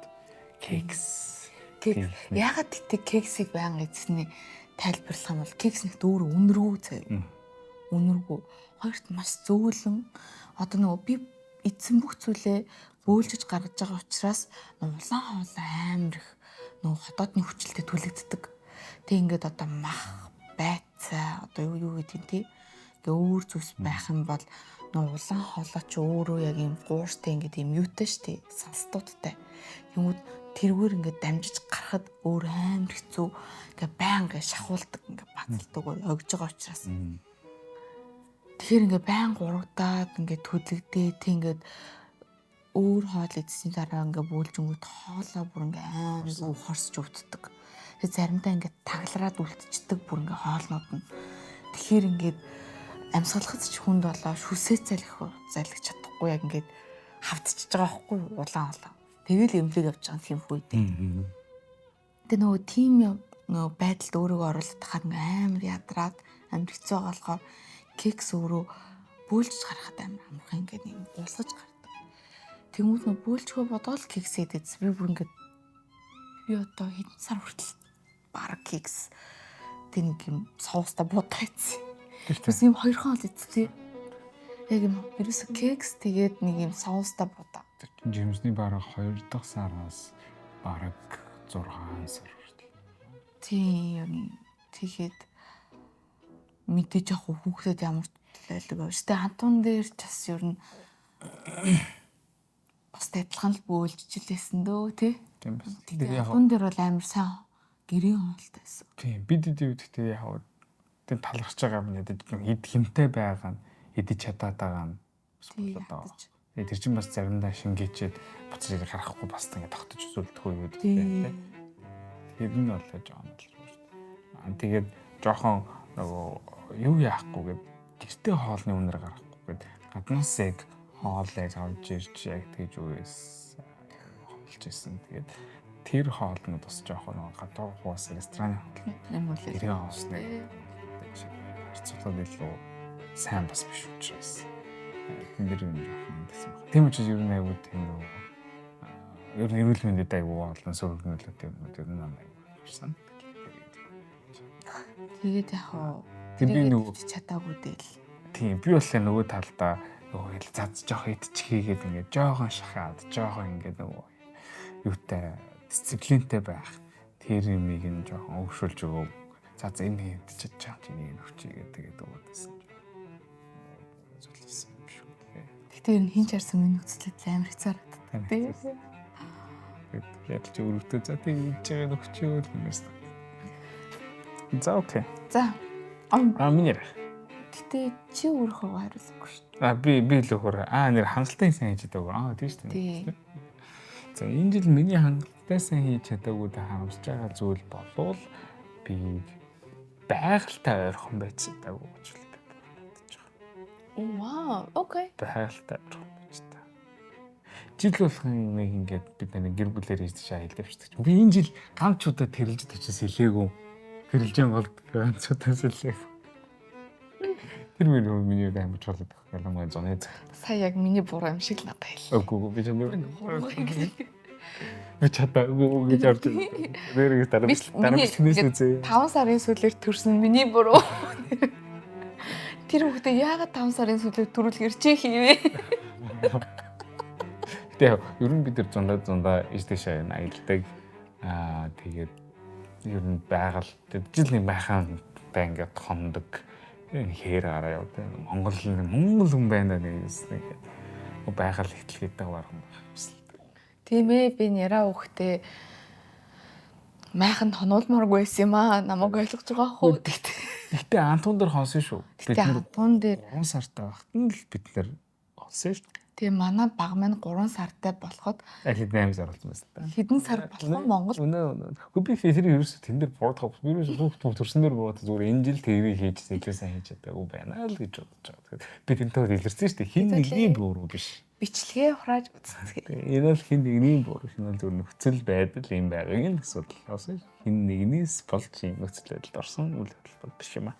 кекс. Кекс. Ягаад гэтээ кексийг байнга эзэсний тайлбарлах юм бол кекс нэгт өөрөө үнэргүй заяа. Үнэргүй. Хоёрт маш зөөлөн. Одоо нөгөө би эзэн бүх зүйлээ бөөлжиж гаргаж байгаа учраас улаан хоол амар их нөгөө хотоодны хүчлэлтэд түлэгддэг. Тэг ингээд одоо мах, байцаа одоо юу гэдэг юм тий. Ингээ өөр зүйлс байх юм бол нөгөө улаан хоолой чи өөрөө яг юм гууртай ингээд юм юутай штэ салстуудтай. Тэнгүүд тэргээр ингээд дамжиж гарахад өөр амар хэцүү ингээ байн ингээ шахуулдаг ингээ бацалдаг огж байгаа учраас. Тэгэхээр ингээ байн гурагдаад ингээ түлэгдээ тэг ингээд өөр хоол идсэний дараа ингээ бөөлжингүүд хоолоо бүр ингээ амар хорсч өвддөг. Тэгээ заримдаа ингээ таглараад үлдчихдэг бүр ингээ хоолнууд нь. Тэгэхээр ингээд амьсгалахад ч хүнд болоо шүсээ залхих чадахгүй яг ингээд хавтчихж байгаа байхгүй улаан хоолоо. Тэгэл эмнэлэг явж байгаа юм хүү дээ. Тэгээ нөгөө тийм нөгөө байдалд өөрийгөө оруулах хахад ингээ амар ядраад амар хэцүү байгаа болохоор кекс өөрөө бөөлжиж гарахад амар амархан ингээд юм гулгаж гардаг. Тэнгүүд нөгөө бөөлжгөө бодоол кекс идэж би бүр ингээд би одоо хэдэн сар хүртэл бараг кекс тэг нэг юм соустай будаа идсэн. Бас юм хоёрхан хоол идсэн. Яг юм ерөөсө кекс тэгээд нэг юм соустай будаа. Жимсний бараг 2 дахь сараас бараг 6 сар хүртэл. Тийм ер нь тэгээд мэдээж яг хүүхдэд ямар төлөөлөг вэ? Гэтэ хантун дээр ч бас ер нь бас адилхан л бөөлжчихлээсэн дөө тий. Тийм бас. Тэгээд хантун дээр бол амар сайн гэрийн хоолтой байсан. Тийм бид эдийн үедээ яг тийм талархаж байгаа юм ядаж нэг ид хэмтэй байгаа нь идэж чадаад байгаа нь бас болоод байгаа. Тэгээ тэр чинь бас заримдаа шингээчээд буцаж ирэх гарахгүй бас ингээд тогтож сүлдэх үеуд тийм. Тэр нь бол жоохон л шүү дээ. Тэгээд жоохон нөгөө юу яахгүйгээд гэртээ хоолны үнэр гаргахгүйгээд гаднаас яг хоол яг авч ирж яг тэгж үгээс хоолж исэн. Тэгээд тэр хоолнууд бас жоохон нөгөө гадуур хуус рестораны хоол. Юм уу л. Тэр хоолсны харьцуулаад илүү сайн бас биш учраас тэн дээр юм жоохон гэсэн байна. Тийм учраас ер нь айгүй тийм нөгөө ер нь эрүүл мэндэд айгүй олон сөрөг нөлөөтэй юмнууд ер нь айгүй гарсан. Тэгээд яг хоо Тэр би нөгөө чадаагүй дээ л. Тийм би болохоор нөгөө талдаа нөгөө хэл зад жоох идчихийгээд ингээд жоохон шахаад жоохон ингээд нөгөө юутай дисциплинтэй байх тэр юмыг нь жоохон өвшүүлж өгөө. За за энэ идчихэж чам чи энийг нөхчийгээд тэгээд өгөөд байсан. Зүйлсэн юм шүү. Гэтэ ер нь хин ч харсан минь нөхцөлөд амар хэцүү харагддаг. Тий. Тэгээд яг ч өрөвдөө за тэг идэж байгаа нөхчөөл юм байна. За окей. За. Аа миний ярих. Гэтэ чи өөрийнхөө хариулахгүй шүү дээ. Аа би л өөр аа нэр хангалттай сайн хийж чадаагүй. Аа тийм шүү дээ. За энэ жил миний хангалттай сайн хийж чадаагүй дэ харамсаж байгаа зүйл болвол би байгальтай ойрхон байж чадаагүй гэж би бодож байгаа. Вау, окей. Байгальтай ойрхон байж та. Жил болгон нэг ингээд бид нэг гэр бүлээр хийж аялдаг шүү дээ. Би энэ жил ганц удаа тэрэлж очиж хэлээгүй. Тэрэлжин голд ганц удаа хэлээгүй. Тэр миний амар чухал байх. Ялангуяа зуны цаг. Сая яг миний буруу юм шиг л надад хэллээ. Үгүй би чамд би чадаагүй гэж орж ирсэн. Нэрээ дараа дараа бичлэгнээс үзье. 5 сарын сүүлээр төрсөн миний буруу. Тэр хүүхдээ яагаад 5 сарын сүүлээр төрүүлгээр чи хийвэ? Гэтэ ер нь бид нар зундаа иж тийшээ аялдаг. Аа тэгээд ер нь байгаль жил нэг байхантай ингээд хондог. Хээр гараа явдаг. Монгол хүн байна нэг нэг байгаль ихтлгээд байгаа юм байна. Тийм ээ би нэраа хүүхдээ майханд хонуулмааргүй байсан юм аа. Намайг ойлгож байгаа хөө. Гэтэ Антун дээр хонсон шүү. Бид Антун дээр 3 сартай байхад нь л бид нэр хонсон шүү. Тэгээ манай баг маань 3 сартай болоход аль хэд 8 сар болсон байсан та. Хэдэн сар болох Монгол? Үнэ. Үгүй би тэр ерөөсө тэн дээр буурдах. Би ерөөсө хүүхд төрсөн дээр буурдах зүгээр энэ жил тэрийг хийж илүү сайн хийж чадаагүй байна л гэж бодож байгаа. Тэгэхээр би тэнтэй илэрсэн шүү дээ. Хин нэгний буруу биш. Бичлэгээ хурааж үзцгээе. Энэ бол хин нэгний буруу. Энэ бол зүгээр нөхцөл байдал юм байгаагийн асуудал. Болсон. Хин нэгнээс болж юм нөхцөл байдалд орсон үйл явдал бол биш юм аа.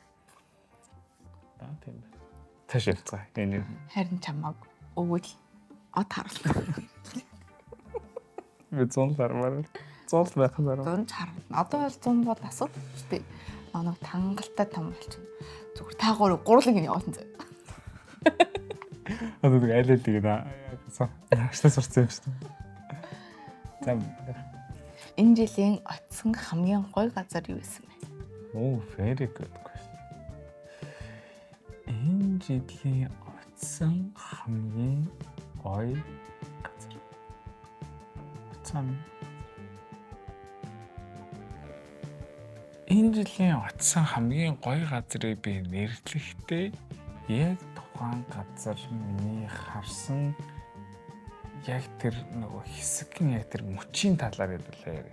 Аа тийм байна. Тааш явцгаа. Энэ харин чамааг өвөл од харуулна. Би 100 хармаар. 100 байх нь арга. 100 харуулна. Одоо бол 100 бол асуудал шүү дээ. Манай хангалттай том болчихно. Зүгээр та гурлыг нь явуулсан зэ. Одоо нэг айл айл тэгээд наашлаа сурцсан юм шүү дээ. За энэ жилийн очсон хамгийн гоё газар юу байсан бэ? Oh, very good question. Энэ жилийн очсон хамгийн гоё газар. Очсон. Энэ жилийн очсон хамгийн гоё газрыг би нэрлэхдээ яг тухайн газар миний харсан яг тэр нөгөө хэсэгэн яг тэр мөчийн талаар хэллээ.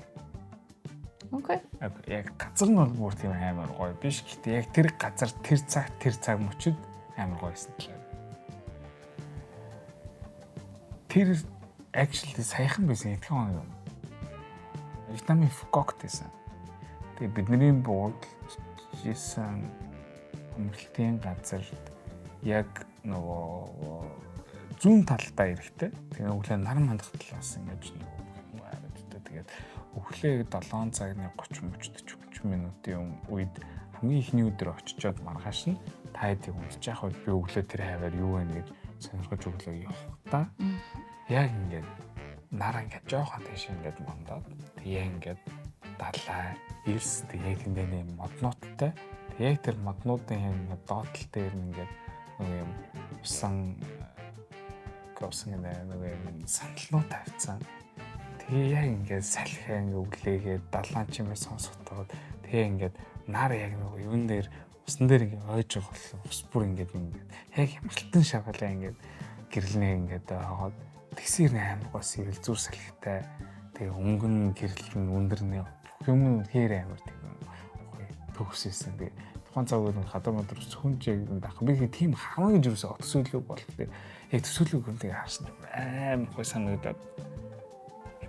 Окей. Яг газар нь бол бүр тийм амар гоё биш. Гэтэ яг тэр газар тэр цаг мөчид амар гоё байсан талаар. Тэр actually саяхан байсан хэдхэн хоног юм. Вьетнамын Фукокт байсан. Тэгээ бидний буудалж исэн өмгөлтийн газар яг нөгөө зүүн талдаа эрэхтэй. Тэгээ өглөө нар мандах талаас ингэж нөгөө харагддаг. Тэгээд өглөө 7 цагны 30 40 минутын үед хамгийн эхний өдөр очичоод маргааш нь та хэдийг унтчих явах үед би өглөө тэр хаваар юу вэ гэж сонирхож өглөө явахдаа яг ингээд нар ингээд жоохон тийш ингээд мондоод тэгээ ингээд далай элс тэгээ яг тэндээ нэг моднуудтай тэгээ яг тэр моднуудын юм доотлол дээр ингээд нэг юм усан гэнэ нэг юм сандалнууд тавьсан. Тэгээ яг ингээд салхиа ингээд өглөөгээд далайн чимээ сонсогдоод тэгээ ингээд нар яг нэг юун дээр Усан дээр ингээд ойж байгаа бол ус бүр ингээд ингээд яг хямралтан шаргалаа ингээд гэрлэнэ ингээд хогоод тэгсэр амар гоо сэрэл зүр салхитай. Тэгээ өнгөн гэрэл нь өндөр нь бүх юм хээр амар тийм гоё төгсөөсөн. Тэгээ тухайн цаг үед гадар мадар зөвхөн яг юм байх. Би тийм хамаа гэж юусаа төсөөлөөг бол тэгээ яг төсөөлөөг юм тэгээ харсан амар гоё санагдаад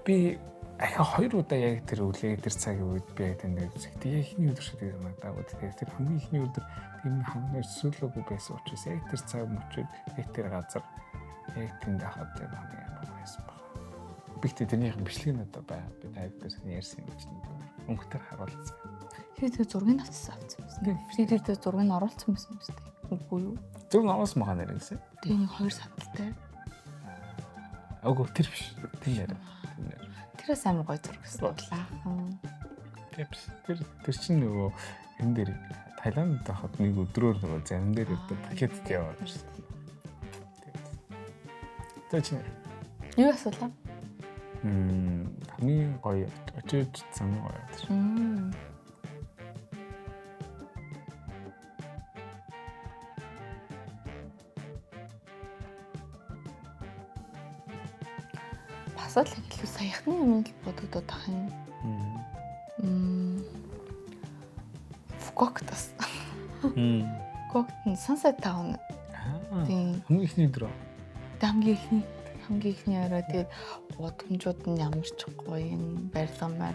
би ахаа хоёр удаа яг тэр үлээ тэр цагийн үед би яг тэнд үзэх. Тэгээ эхний өдөр шиг санагдаагүй. Тэгээ тэр хамгийн эхний өдөр тийм хамгийн төсөөлөөгүй байсан учраас яг тэр цаг мөчид яг тэр газар яг тэнд хахад тэр хамгийн амар байсан баг. Би гэхдээ тэрнийх бичлэг нь одоо бай. Би таад дээр ярьсан юм чинь өнгөтөр харуулсан. Тэр зургийг авчихсан авсан байсан. Тэр тэр зургийг оруулсан байсан юм шүү дээ. Үгүй юу? Зураг нь оруулсан байгаа нэр гэсэн. Тэгээ нэг хоёр садалтай. Үгүй тэр биш. Тэр нэр. Тэрээс амар гоё зураг гэсэн бодлаа. Тэр тэр чинь нөгөө энэ дээр Таиланд байхад нэг өдрөөр нөгөө зарим дээр явдаг пакетд яваад ирсэн. Тэр чинь юу асуулаа? Хамгийн гоё очиж зам гоё тэр. Бас л илүү саяхны юм л бодогдоод ах юм. Фукокт бас. Фукокт нь Sunset Town. Тийм. Хамгийн ихний өдөр. Хамгийн ихний орой тэгээд гудамжууд нь ямар ч гоё юм барилга.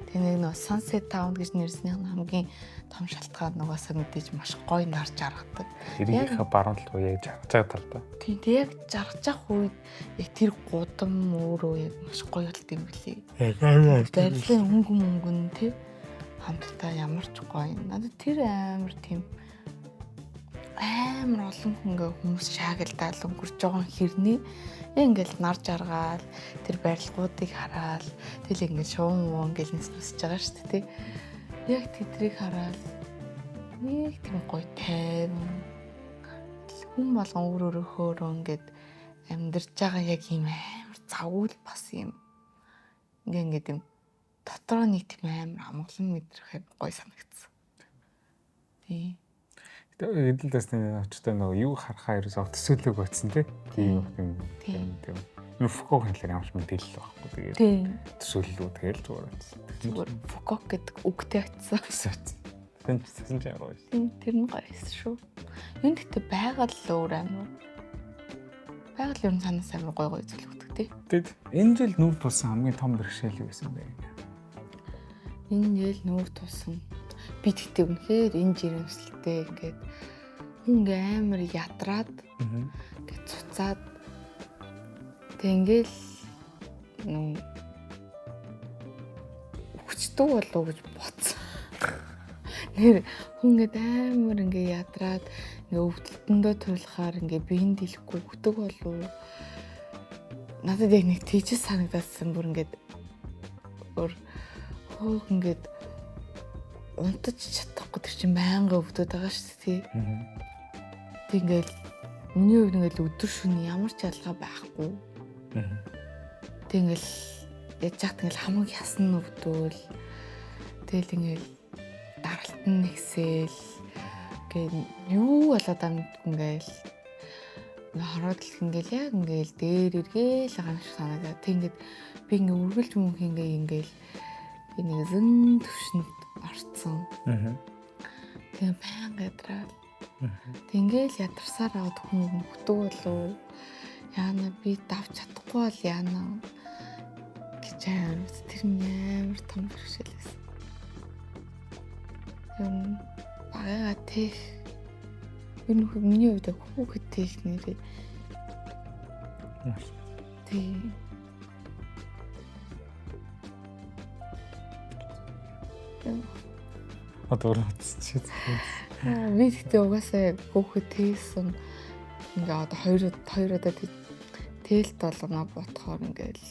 Тэг нэг нөө Sunset Town гэж нэрснийх нь хамгийн том шалтгаан нугасаа мэдээж маш гоё нар жаргадаг. Тэрийнхээ баруун талд яг жаргаж байгаа талдаа. Тийм тэг яг жаргаж явах үед яг тэр гудам өөрөө яг маш гоё болд юм билий. Яг амар. Барилгын өнгө нь тий хамтдаа ямар ч гоё. Надад тэр амар тийм амар олон хүн хүмүүс шаагалдаал өнгөрч байгаа хэрний яг ингээл нар жаргаал тэр барилгуудыг хараал тэгэл ингээл шуун муу ингээл нэс нүсэж байгаа шүү дээ. Яг тэдрийг хараал нэг тийм гоё тайван хүн болгон өөр өөрөөхөөрөө ингээд амьдарч байгаа яг юм амар завгүй л бас юм ингээд юм дотроо нэг тийм амар амгалан мэдрэх юм гоё санагдсан. Тийм. Тэгээ эдэлдээс нэг очтой нөгөө юу харахаа ерөөсөө төсөөлөөг байсан тий. Тийм юм тийм. Фукок хэлээр ямар ч мэдээлэл байхгүй. Тэгээд төсөөллөө тэгэл зүгээр очсон. Зүгээр Фукок гэдэг үгтэй очсон. Тэгсэн чинь гоё. Тэр нь гоё байсан шүү. Юун гэхдээ байгаль өөр амар. Байгаль ер нь санаас амар гоё гоё зүйл өгдөг тий. Тэгэд энэ жил нүүр тулсан хамгийн том бэрхшээл юу байсан бэ? Энэ жил нүүр тулсан. Би тэгтээ үнэхээр энэ жирэмслэлтэй ингээд хүн ингээ амар ядраад ингээд цуцаад тэг ингээл нүү хүчдэг болов гэж бодсон. Нэр хүн ингээд амар ингээ ядраад ингээ өвдөлтөндөө туйлахаар ингээ биеинд дэлэхгүй өгдөг болов. Надад яг нэг тийч санагдаадсан бүр ингээд өөр хөөх ингээд унтаж чадахгүй тэр чинь байнга өвдөд байгаа шүү дээ. Тэг ингээл миний хувьд ингээл өдөр шөнө ямар ч ялгаа байхгүй. Тэг ингээл яж хат ингээл хамаг ясн өвдөөл. Тэгэл ингээл даралт нь нэгсэл гээ юу болоод байгаа мэдгүй ингээл хороод л ингээл яг ингээл дээр эргээл байгаа юм шиг санагдаад. Тэг ингээд би ингээ үргэлж мөнх ингээ ингээл нэг зэн төвшөнд орцсон. Тэгээ байнга ядраад. Тэг ингээл ядарсаар аваад хүн өгдөг болов. Яана би давч чадахгүй бол яана гэж амар тэр нь амар том бэрхшээл байсан. Юм багаага тех ер нь миний хувьд хүүхэд тех нэрээ. Тэг. Одоо утасчих. Би тэгтээ угаасаа хүүхэд тээсэн ингээ одоо хоёр удаа тээлт болгоно бодохоор ингээл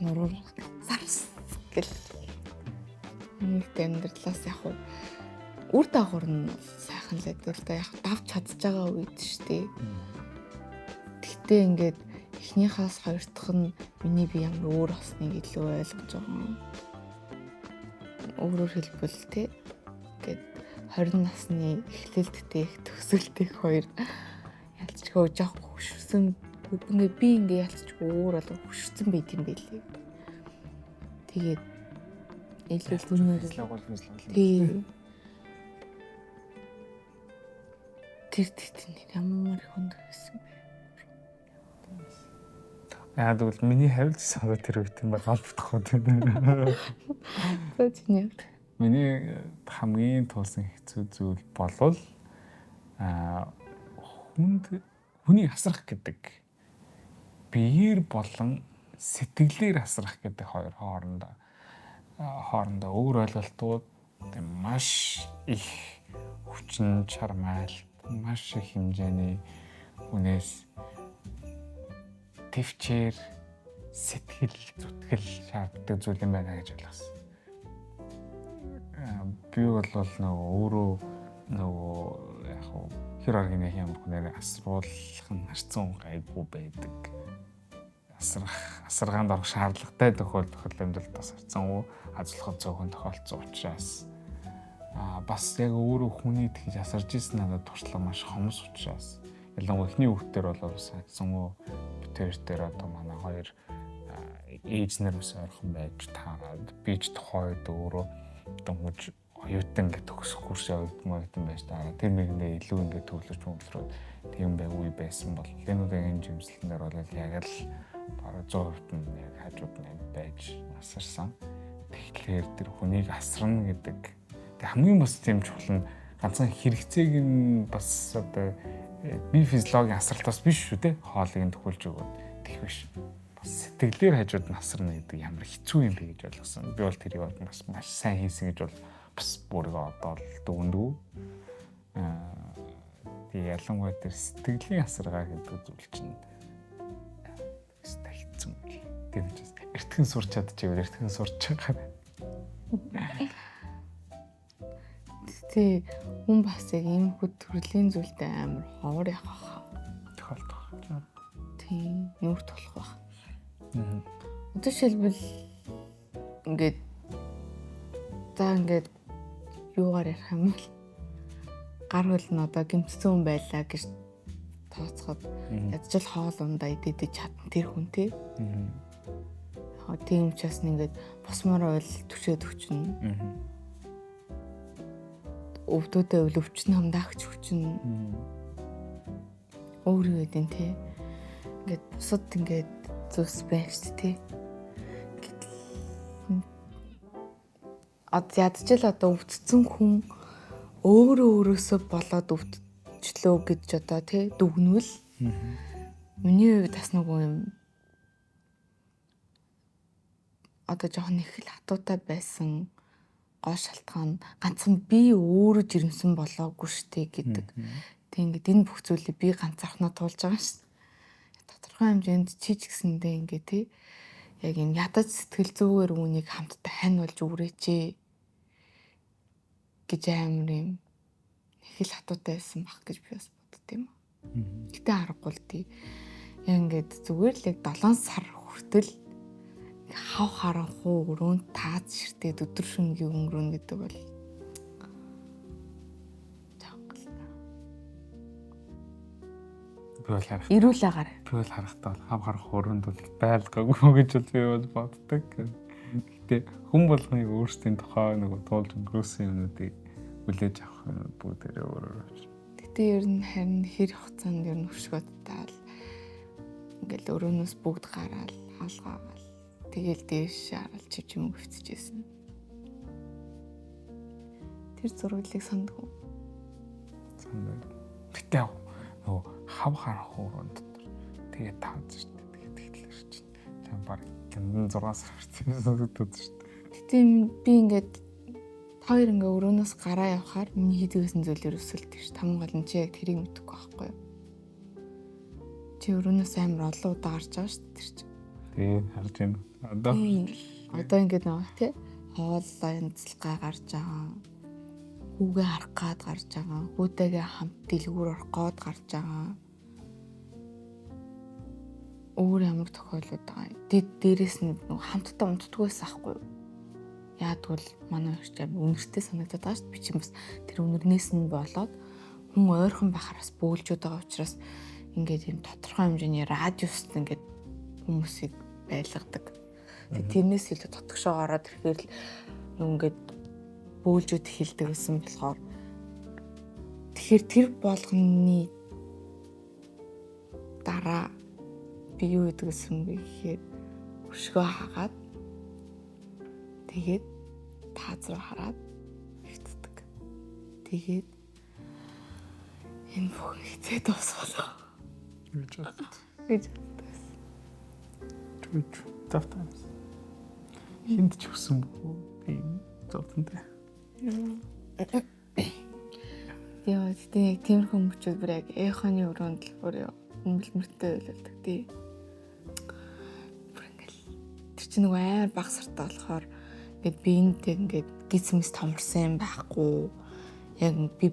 нуруур сарс гэл нэгт амьдралаас яг үр дагавар нь сайхан л байдаг л да яг давж чадж байгаа үед шүү дээ. Тэгтээ ингээд эхнийхээс хоёр дахь нь миний би ямар өөр болсныг илүү ойлгож байгаа. Өөрөөр хэлбэл тий 20 насны эхлэлдтэй их төгсөлтэй их хоёр ялцчгүй жоох хөшөрсөн ингээ би ингээ ялцчгүй өөр болго хөшөрсөн байт юм байлээ. Тэгээд илүү дүнээр тий. Тэр тэт ямар их хүнд байсан бэ? Яг тэгвэл миний хавьд санаа тэр үед юм бол холбогдохгүй тийм. За чиний. Миний хамгийн тулсан хэцүү зүйл болвол хүнд хүнийг асрах гэдэг биеэр болон сэтгэлээр асрах гэдэг хоёр хоорондоо өөр ойлголтууд маш их хүчин чармайлт, маш их хэмжээний хүнээс төвчээр сэтгэл зүтгэл шаарддаг зүйл юм байна гэж ойлгосон. Би бол нөгөө өөрөө нөгөө яг хэр оргийн ямар хүнээр асруулах нь харцсан гайгүй байдаг. Асаргаанд орох шаардлагатай тохиолдол амьдралд бас харцсан азлахад зөөхөн тохиолдсон учраас бас яг өөрөө хүний тэгж асарж ирсэн надад туршлага маш хомс учраас ялангуяа эхний хүүхдээр бол бас харцсан битэр дээр одоо манай хоёр ээж нар бас ойрхон байж таарад би ч тухайн үед өөрөө дөнгөж оюутан гэх төгсөх курс явагдмаар байж таараа тэр нэгэндээ илүү ингээд төвлөрч мөвлөрөөд тийм бай үе байсан бол энэ удаагийн жимслэн дээр бол яг л бараг 100% нь яг хажууд нь байж асарсан. Тэгэхээр тэр хүнийг асарна гэдэг тэг хамгийн бас тийм чухал нь ганцхан хэрэгцээг нь бас одоо бие физиологийн асралт бас биш шүү те хоолыг нь төхүүлж өгөөд тех биш. Бас сэтгэлээр хажууд нь асарна гэдэг ямар хэцүү юм бэ гэж ойлгосон. Би бол тэрийг бас маш сайн хийсэн гэж бол бас бүргөө одоо л дүгнэдэггүй. Тэгээ ялангуяа тэр сэтгэлийн асаргаа гэдэг зүйл чинь хэцүү юм л. Тийм учраас эртхэн сурч чадчихвэл эртхэн сурч байгаа. Тэ хүн бас яг ийм хөд төрлийн зүйлтэй амар ховор явах хаа. Тохиолдох. Тийм, нүүр тулах байх. Одоо жишээлбэл ингээд за ингээд юугаар ярих юм бол гар хөл нь одоо гэмтсэн хүн байлаа гэж тооцоход ядчил хоол ундаа идэж чадна тэр хүн тий. Аа тийм учраас ингээд босмоор ойл түшээд өчнө. Өвдөөдөө өвл өвчин хамдаагч хүчин. Өөр юу гэдэг тий. Ингээд бусад ингээд зүйлс байна шүү дээ тий. Гэтэл ядчил одоо өвдсөн хүн өөрөө өөрөөсөө болоод өвдчлөө гэж одоо тий дүгнвэл миний хувьд бас нөгөө юм одоо жоохон их л хатуутай байсан гол шалтгаан ганцхан би өөрөө жирэмсэн болоогүй штэ гэдэг. Тэг ингээд энэ бүх зүйлийг би ганцаархнаа туулж байгаа шин. Тодорхой хэмжээнд чи ч гэсэндээ ингээ тий яг юм ядаж сэтгэл зүгээр үүнийг хамтдаа хань болж үрээчээ гэж амар юм их л хатуутай байсан баг гэж би бас бодд юм. Гэтэ аргагүй л тий. Яг ингээд зүгээр л яг 7 сар хүртэл хав харанхуу өрөөнд таац ширтээд өдөр шөнөгийн өнгөрөөнө гэдэг бол чанга л та. Би бол харах. Эрүүл агаар. Би бол харахтаа бол хав харанхуу өрөөнд бол байлгаагүй гэж бол би бол боддог. Гэтэ хүн болгоныг өөрсдийн тухай нөгөө туулж өнгөрөөсөн юмнуудыг хүлээж авах юм бүгдээрээ өөр өөр учраас. Гэтэ ер нь харин хэр хугацаанд ер нь өшгөөд таал ингээл өрөөнөөс бүгд гараал хаалгаагаал тэгэл дээш харал чив чим өвцөжсэн. Тэр зураглалыг санддаг уу? Санддаг. Гэтэ яг нөгөө хав харанхуу өрөөнд дотор тэгээ таац шүү дээ. Тэгээ тэглэр чинь. Чам баг гэнэн 6 сар хүрсэн сонсогдод шүү дээ. Гэтэ би ингээд та хоёр ингээ өрөөнөөс гараа явхаар миний хийдэг гэсэн зүйл ерөөсөл тэр таман гол нь чи яг тэрийг мэдэхгүй байхгүй юу? Чи өрөөнөөс амар олон удаа гарч байгаа шүү дээ тэр чинь. Тий, харж байна. Одоо ингээд нөгөө тий хооллоо янзлгаа гарч байгаа. Хүүгээ харах гад гарч байгаа. Хүүтэйгээ хамт дэлгүүр орох гад гарч байгаа. Өөр ямар тохиолдол байгаа юм. Дээрээс нь нөгөө хамтдаа унтдаггүй байсан аахгүй юу? Яадгүй манай багш амар үнэртэй санагдаад байгаа шүү дээ. Би чинь бас тэр үнэрнээс нь болоод хүн ойрхон байхаар бас бөөлжөөд байгаа учраас ингээд юм тодорхой хэмжээний радиуст ингээд хүмүүсийг байлгадаг. Тэгээ тэрнээс илүү дотгошоо ороод ирэхээр л нүг ингээд бөөлжөөд эхэлдэг гэсэн болохоор тэгэхээр тэр болгоны дараа би юу гэдэг гэсэн бэ гэхээр өшгөө хагаад тэгээд тааз руу хараад хэвтдэг. Тэгээд энэ бүх хэзээ дуусгалаа гэж боддог. Гэж боддог. True. Tough times. Хинд ч өсөн бүү. Тийм зовлонтой. Яа, тэгтээ яг тиймэрхүү мөчүүд бүр яг эхоны өрөөнд л бүр бэлмэртэй байлдаг тий. Бүр ингээл тэр чинь нөгөө амар баг сартай болохоор ингээд би энд ингээд гиз мэс томорсон юм байхгүй. Яг би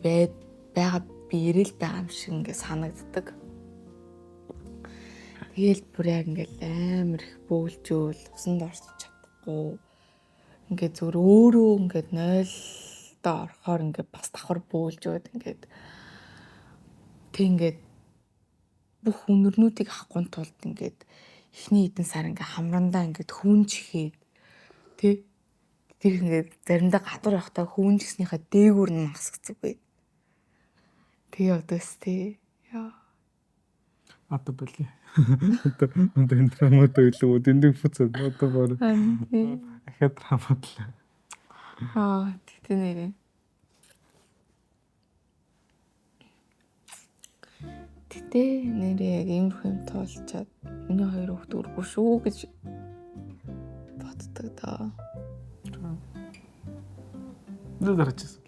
байгаа би ирэл байгаа юм шиг ингээд санагддаг. Тэгээл бүр яг ингээд амар их бөөлжөөл усанд орч чадахгүй. Ингээд зүгээр өөрөө ингээд 0-доо орохоор ингээд бас давхар бөөлжөөд ингээд тэг ингээд бүх үнэрнүүдийг авахгүй тулд ингээд эхний хэдэн сар ингээд хамрандаа ингээд хүүнжихэд тий тэр ингээд заримдаа гадуур явахдаа хүүнжсэнийхээ дээгүүр нь масгцэг бай. Тэг явдагс тий. Яа. Одоо болий. Одоо энэ драмад илүү дэндүү фуцад одоо бор. Ахад драмадлаа. Аа, тэгтээ нэрээ. Тэгтээ нэрээ яг иймэрхүү юм туулчаад миний хоёр хүүхд өргөө шүү гэж боддог доо. Нүд дараачсан.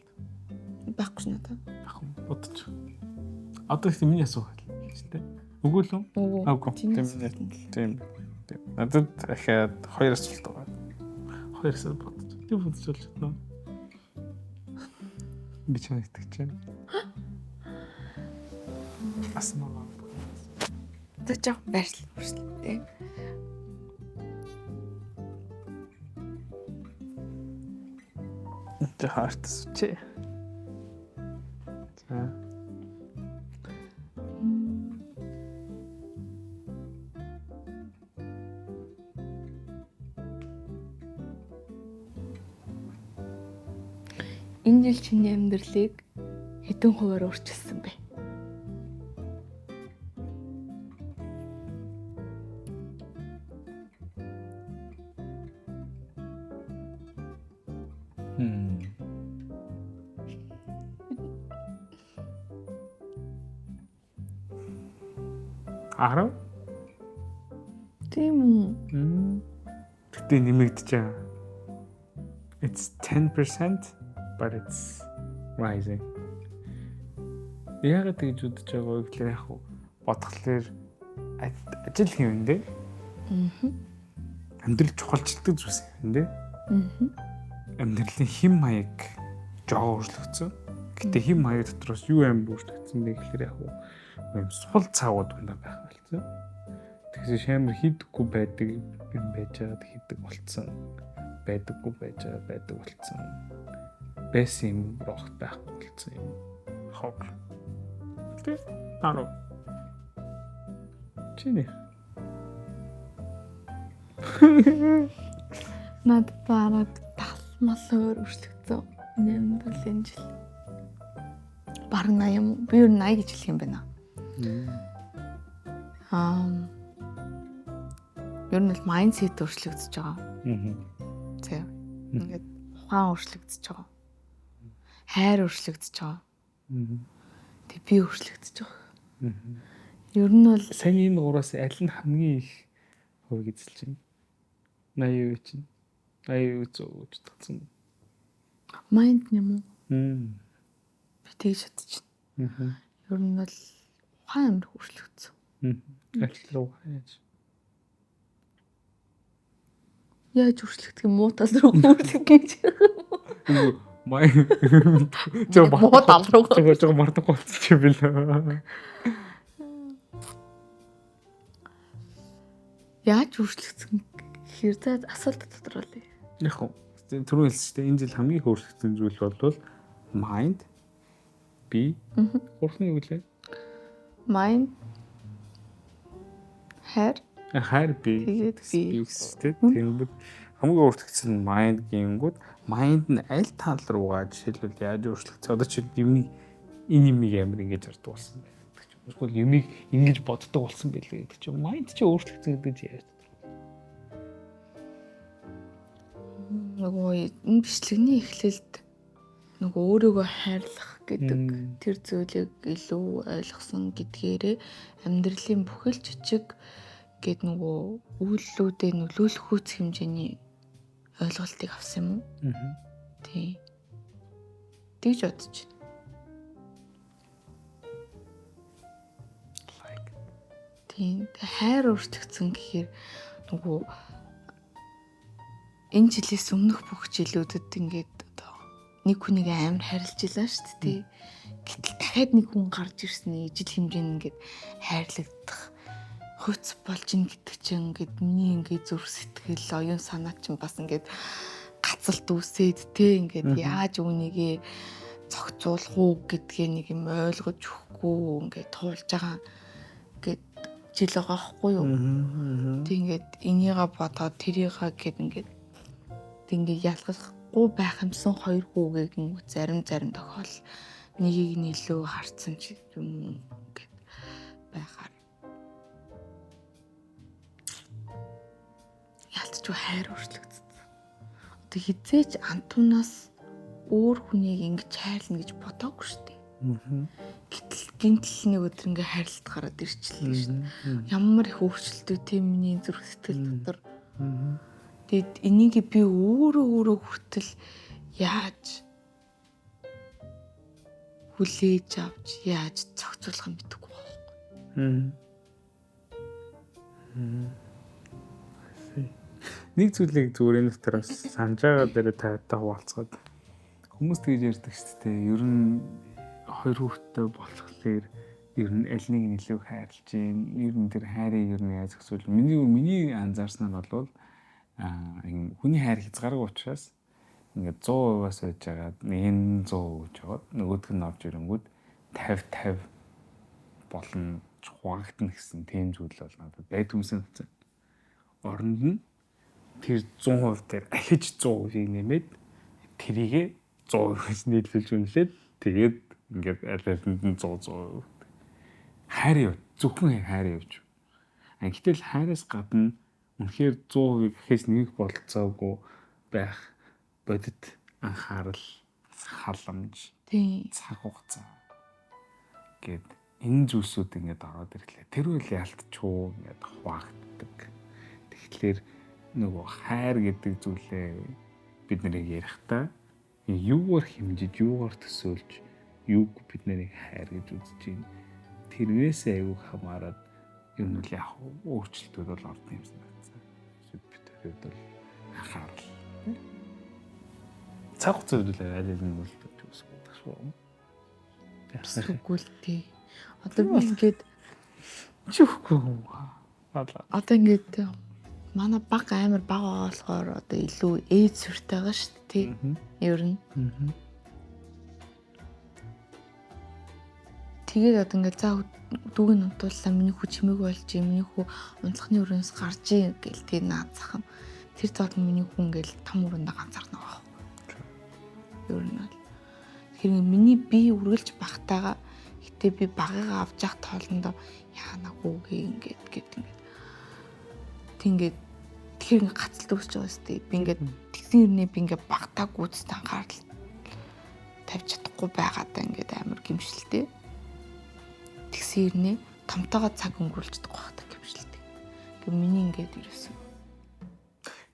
Байхгүй ш надад. Байхгүй бодож. Одоо их миний асуух гэж тэ. Үгүй л үү? Үгүй. Тийм. Тийм. Надад дахиад хоёр асуулт байгаа. Хоёр асуулт бодож. Тийм бодож болж байна. Би ч итгэж байна. Асмаа. Тэ жоох байршил хүртэл тий. Тэ хартс чи. За. Энэ жил чиний амьдралыг хэдэн хувиар өөрчилсөн бэ? Арав? Тийм үү? Гэтэ нэмэгдэж байгаа. It's 10% but it's rising. Яагаад тэгж бодож байгаа вэ гэхээр яг бодглохлоор ажил хийм дээ. Амьдрал чухалчилдаг зүйлс юм дээ. Амьдралын хэм маяг жоо өөрчлөгдсөн. Гэтэ хэм маяг дотроос юу амар өөрчлөгдсөн бэ гэхээр яг юм сул цаагууд дундаа байх болсон. Тэгсэн шамар хийдэггүй байдаг юм байж байгаад хийдэг болцсон. Байдаггүй байж байгаа байдаг болцсон. Байсан юм рогт байхгүй болцсон юм. Хог. Тэ арав. Чиний. Надад бараг талмал өөр өөрчлөгдсөн. Миний амьдрал энэ жил. Бараг 80 юм уу? Би ер нь 80 гэж хэлэх юм байна. Ер нь л майндсет өөрчлөгдөж байгаа. Зэ. Ингээд ухаан өөрчлөгдөж байгаа. Хайр өөрчлөгдөж байгаа. Тэг би өөрчлөгдөж байгаа. Ер нь бол сайн энэ гураас аль нь хамгийн их хувийг эзэлж байна? 80% чинь 80% 100% гэж татсан. Майнд юм уу? Би тэгж бодож байна. Ер нь бол ухаан амар өөрчлөгдсөн. Аль ухаан яаж? Яаж өөрчлөгдөх юм муу тал руу өөрчлөх гэж. Май. Жоо муу тал руу. Жоо мартах болчих юм бэлээ. Яаж өөрчлөгдсөн гэхээр за асуулт тодруулъя. Яг уу. Түрүүн хэлсэн шүү дээ. Энэ жил хамгийн их өөрчлөгдсөн зүйл бол mind, би. Гурван юу гэлээ? Mind, хайр. Хайр би. Тэгээд би гэсэн тийм. Тэгэнгүүт хамгийн өөрчлөгдсөн нь mind гингүүд mind нь аль тал руугаа жишээлбэл яаж өөрчлөгдсөн? Одоо чи юмыг энэ юмыг амар ингэж хардаг болсон байх гэдэг чинь. Эсвэл юмыг ингэж боддог болсон байлээ гэдэг чинь. Mind чи өөрчлөгдсөн гэдэг чи яаж нөгөө энэ бичлэгний эхлэлд нөгөө өөрийгөө хайрлах гэдэг тэр зүйлийг илүү ойлгосон гэдгээрээ амьдралын бүхэл жижиг гээд нөгөө үйлдэлүүдэд нөлөөлөх үүс хэмжээний ойлголтыг авсан юм уу? Тий. Тэгж бодож байна. Like. Тийм. Хайр өөрчлөгдсөн гэхээр нөгөө энэ жилээс өмнөх бүх жилүүдэд ингээд одоо нэг хүнийг амар хайрлаж илаа шүү дээ. Гэтэл дахиад нэг хүн гарч ирсний ижил хэмжээнд ингээд хайрлагдах хөөц болж ин гэдэг чинь ингээд миний ингээд зүрх сэтгэл оюун санаа чинь бас ингээд гацалт үүсээд те ингээд яаж үүнийгээ зохицуулах уу гэдгээ нэг юм ойлгож өгөхгүй ингээд туулж байгаа ингээд жил байгаа хгүй юу. Тэг ингээд энийгээ бодоод тэрийгээ гэд ингээд ингээд ялгахгүй байх юмсан хоёр хүүгийг зарим тохиол нэгийг нь илүү харцсан ч юм ингээд байхаар ялцчгүй хайр өөрчлөгдсөн. Одоо хизээч Антунаас өөр хүнийг ингэж хайрлна гэж бодоогүй шүү дээ. Гэтэл гинтэл нэг өдөр ингээ хайрлалт гараад ирчихлээ шүү дээ. Ямар их өөрчлөлтөө тийм миний зүрх сэтгэл дотор. Тэгэд энийг би өөрөө хүртэл яаж хүлээж авч яаж зохицуулах юм мэдэхгүй байхгүй. Нэг зүйлийг зүгээр энэ дотор бас санаж байгаа дээр тавтай хуваалцгаад хүмүүс тэгж ярьдаг шүү дээ. Ер нь хоёр хүүхэдтэй болохоор ер нь аль нэг нь илүү хайрлаж гин. Ер нь тэр хайрыг ер нь яаж зохицуул. Миний анзаарснаар бол хүний хайр хязгааргүй учраас ингээд 100%-аас байж байгаад нэг 100% гэж яваад нөгөөх нь орж ирэнгүүд 50 50 болно хуваагдана гэсэн тийм зүйл бол надад байдгүй юмсан. Оронд нь тэр 100% дээр ахиж 100%-ийг нэмээд тэрийгэ 100% гэж нийлүүлж үнэлээд тэгээд ингээд аль алинд нь 100 100%. Хайр юу? Зөвхөн хайр явж. Гэтэл хайраас гадна үнэхээр 100% гэхээс нэмэх болцоогүй байх бодит анхаарал, халамж, цаг хугацаа гэд энэ зүйлсүүд ингээд ороод ирлээ. Тэр үйл ялтчгүй ингээд хуваагддаг. Тэгэхээр нөгөө хайр гэдэг зүйлээ бид нарыг ярихдаа юугаар хэмжиж, юугаар төсөөлж, юуг бид нарыг хайр гэж үзэж байна. Тэрнээс аягүй хамаарат ер нь л яг өөрчлөлтүүд бол ордон юм санагдсан. Бид хоёр бол анхаарал. Цаг хугацаа үйл аль аль нь бол үүсгэх шүү. Үгүй л тий. Одоо би ингээд чихгүй юм. Одоо ингээд манай баг амар баг байгаа болохоор одоо илүү ээж сүртэй байгаа шүү дээ тий. Ер нь. Тэгээд одоо ингээд за дүүг нь унтууллаа миний хүү чимээг болж, миний хүү унцхны өрөөс гарч ийн гэл тэгээ наад зах юм. Тэр зоод миний хүү ингээл том өрөөндөө ганцаарна байгаа байхгүй. Ер нь бол. Тэгэхээр миний бие үргэлж багтаага гэтээ би багыгаа авч явах тоолондоо яана хүүгээ ингээд гэд ингээд. Тэг ингээд тэгэхээр ингээд гацалт үүсэж байгаа шүү дээ. Би ингээд тэгсэн хэрнээ би ингээд багтаа гүйцэд анхаарал тавьж чадахгүй байгаадаа ингээд амар гимшилтэй. Тэгсэн хэрнээ томтойгоо цаг өнгөрүүлж чадахгүй байхдаа гимшилтэй. Ингээ миний ингээд ерөөсөн.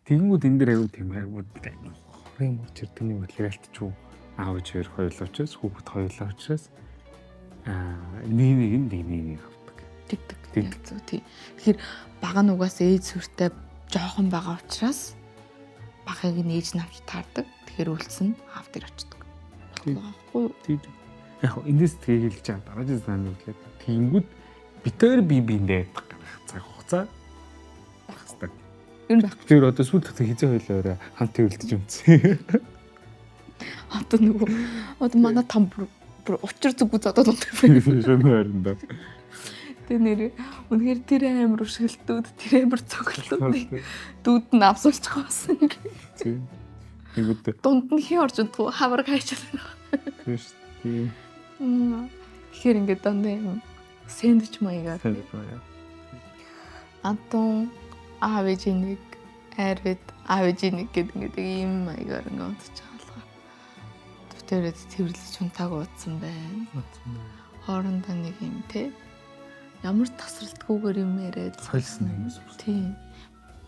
Тэгэнгүүт энэ дэр аягүй тийм аягүй хорын мөр чирдэгний бодлого ялтчгүй аав ээж хоёр хоёулаа учраас хүүхэд хоёулаа учраас нэг нэг нь нэг нэг авдаг. Тэгдэг. Зөв тий. Тэгэхээр бага нь угаасаа ээж сүртэй жоохон байгаа учраас багыг нь ээж нь авч таардаг. Тэгэхээр үлдсэн аав дээр очдог. Болохгүй юу? Тэг. Яг эндээс тэгээ хэлж байгаа дараагийн санаа нь үлээ. Тэгэнгүүт бид хоёр бие биендээ гарах цаг хугацаа байх хэрэгтэй. Ер нь байхгүй. Тэр одоо сүүл дахь хизээ хоёлоо орой хамт тэрвэлдэж өмцсөн. Одоо нөгөө одоо манай там бүр учир зүггүй зодоод унтах байх. Шөнө байранда. Тэ нэр үнэхээр тэр амар уршгэлтүүд, тэр амар цоглолтууд дүүд нь авсуулчих байсан. Тийм. Тэгвэл дунд нь хин орж унтах хавраг хайчихлаа. Тийм шүү. Тийм. Тэгэхээр ингээд дандаа юм сэндвич маягаар. Сэндвич маягаар. Антон аав ээж нэг, Арвид аав ээж нэг гэдэг ингээд ийм маягаар ингээд унтчих байгаа. Тэрээд тэрвэрлэж унтааг уудсан байна. Уудсан байна. Хоорондоо нэг юм те. Ямар тасралтгүйгээр юм яриад соёлсон юм шиг. Тийм.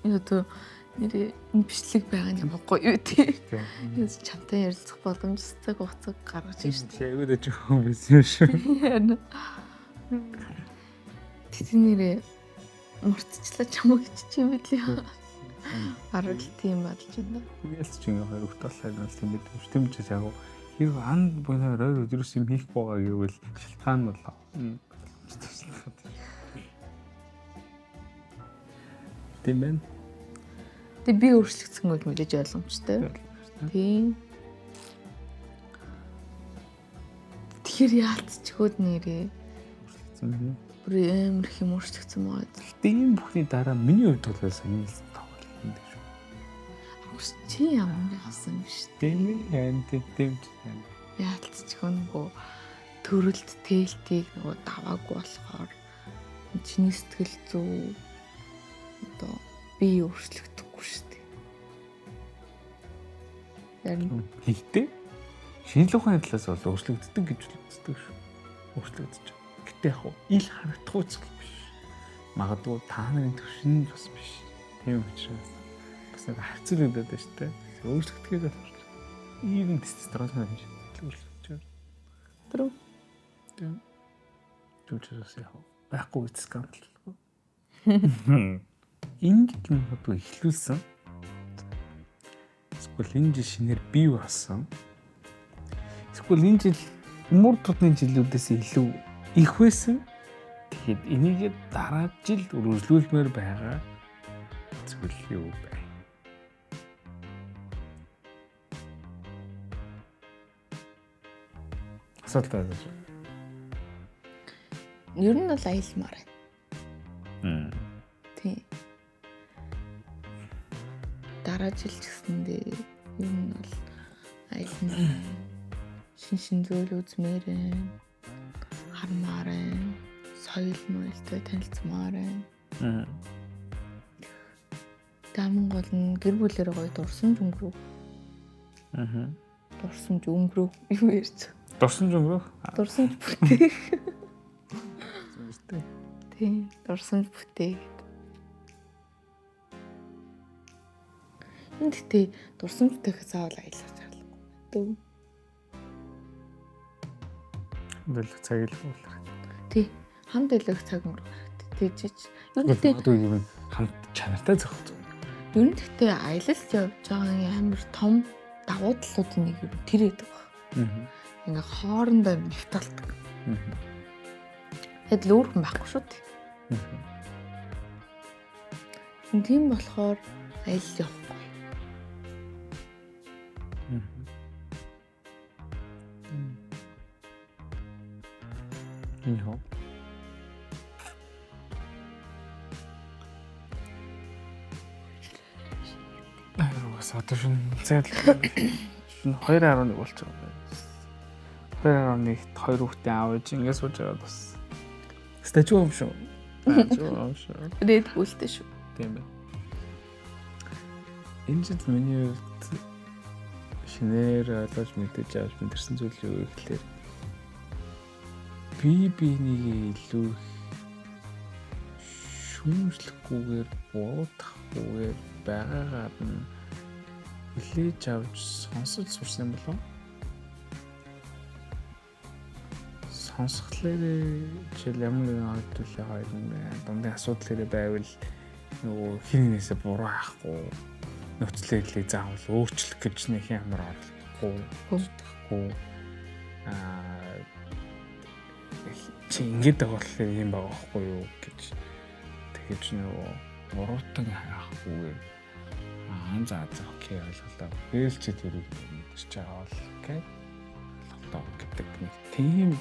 Энэ одоо нэр энэ бичлэг байгаа нь ямар гоё юу тий. Тийм. Чамтай ярилцах боломж цаг хугацааг гаргаж ирж шүү. Айгуу дэж хүн байсан юм шүү. Тэт нэрээ мартчихлаа чамаг чи юм билээ. Бараг л тийм бодож байна. Ялц чи ингээ хоёр хүүхдээ болохоор л тийм байдаг шүү. Тийм ч яг хэрэг ан буйнаар ойр өдрөөс юм хийх байгаа гэвэл шалтгаан бол туслах. Тийм байна. Тэг би өөрчлөгдсөн бол мэдээж ойлгомжтой. Тийм. Тэгэхээр яалтчгүүд нэрээ өөрчлөгдсөн байна. Бүр амар их юм өөрчлөгдсөн байгаа. Гэтэ энэ бүхний дараа миний хувьд бол саний тоглолт юм дээ шүү. Агс чи ямар авсан юм шүү. Тийм ээ. Тийм ч. Яалтчгөө нөгөө төрөлт тээлтийг нөгөө даваагүй болохоор чиний сэтгэл зүй одоо би өөрчлөгдөхгүй шүү дээ. Харин гэхдээ шинжлэх ухааны талаас бол өөрчлөгддөг гэж үздэг шүү. Өөрчлөгдөж байгаа. Гэтэ яг ил харагдахгүй зүйл биш. Магадгүй та нарын төвшин бас биш. Тийм учраас бас нэг харьцуулагдаад байна шүү дээ. Өөрчлөгдөгийг л өөрчлөгдөж. Even тестостерон юм шиг өөрчлөгдөж байна. Трүү. Тийм. Түүчээс яг байхгүй гэж скандал. Энэ жил магадгүй эхлүүлсэн. Эсвэл энэ жил шинээр бий болсон. Эсвэл энэ жил мөр тутны жилүүдээс илүү их байсан. Тэгэхэд энийг дараа жил үргэлжлүүлмээр байгаа зүйл юу бэ? Асуулт байна. Ер нь бол аялмаар байна. Тийм. Дараа жил ч гэсэндээ ер нь бол аялмаар шин шин зүйл үзмээр байна. Хармаар байна. Соёл моёлтой танилцмаар байна. Даман гол нь гэр бүлээрээ гоё дурсамж өнгөрөв. Дурсамж өнгөрөв юу ярьж. Дурсамж өнгөрөв? Дурсамж бүтээх. Тийм, дурсамж бүтээх. Энэ гэхдээ дурсамж бүтээх заавал аялах шаардлагагүй. Хамт цаг л болох. Тий, хамт аялах цаг өнгөрөх хэрэгтэй. Тэгжиж. Ер нь гэхдээ юм хамт чанартай зохицоо. Ер нь гэхдээ аялалд явж байгаа амар том давуу талуудын нэг юм тэр байдаг баг. Ингээ хоорондоо нэгталдаг. Тэгэд л өөр хүн байхгүй шүү дээ. Тийм болохоор аялал явахгүй. Энэ хоо. Аа, одоо шин цайл шин 2.11 болчих юм байна. 2.11-т хоёр хүүхдээ аав ээж ингэ сууж байгаа бас. Стажио юм шүү. Стажио юм шүү. Red Bull-тэй шүү. Тийм байна. Энэ жил миний хувьд шинээр ойлгож мэдэж авч мэдэрсэн зүйл юу гэхлээр би биенийг илүү шүүмжлэхгүйгээр буруутгахгүйгээр байгаагаар нь хүлээж авч сонсож сурсан юм болов. Сонсхолоор жишээл ямар нэгэн хоёр хоёр дундын асуудал хэрэг байвал нөгөө хин нэгнээсээ буруу хаахгүй нөхцөл байдлыг заавал өөрчлөх гэж нэг ямар оролдохгүй зүтгэхгүй чи ингэж байгаа болохоор юм байгаа байхгүй юу гэж тэгэж нөгөө Буруутан хайхгүйгээр аа за за окей ойлголоо. Тэгэл чи тэрийг мэдэрч байгаа бол окей. Ойлголоо гэдэг нэг тийм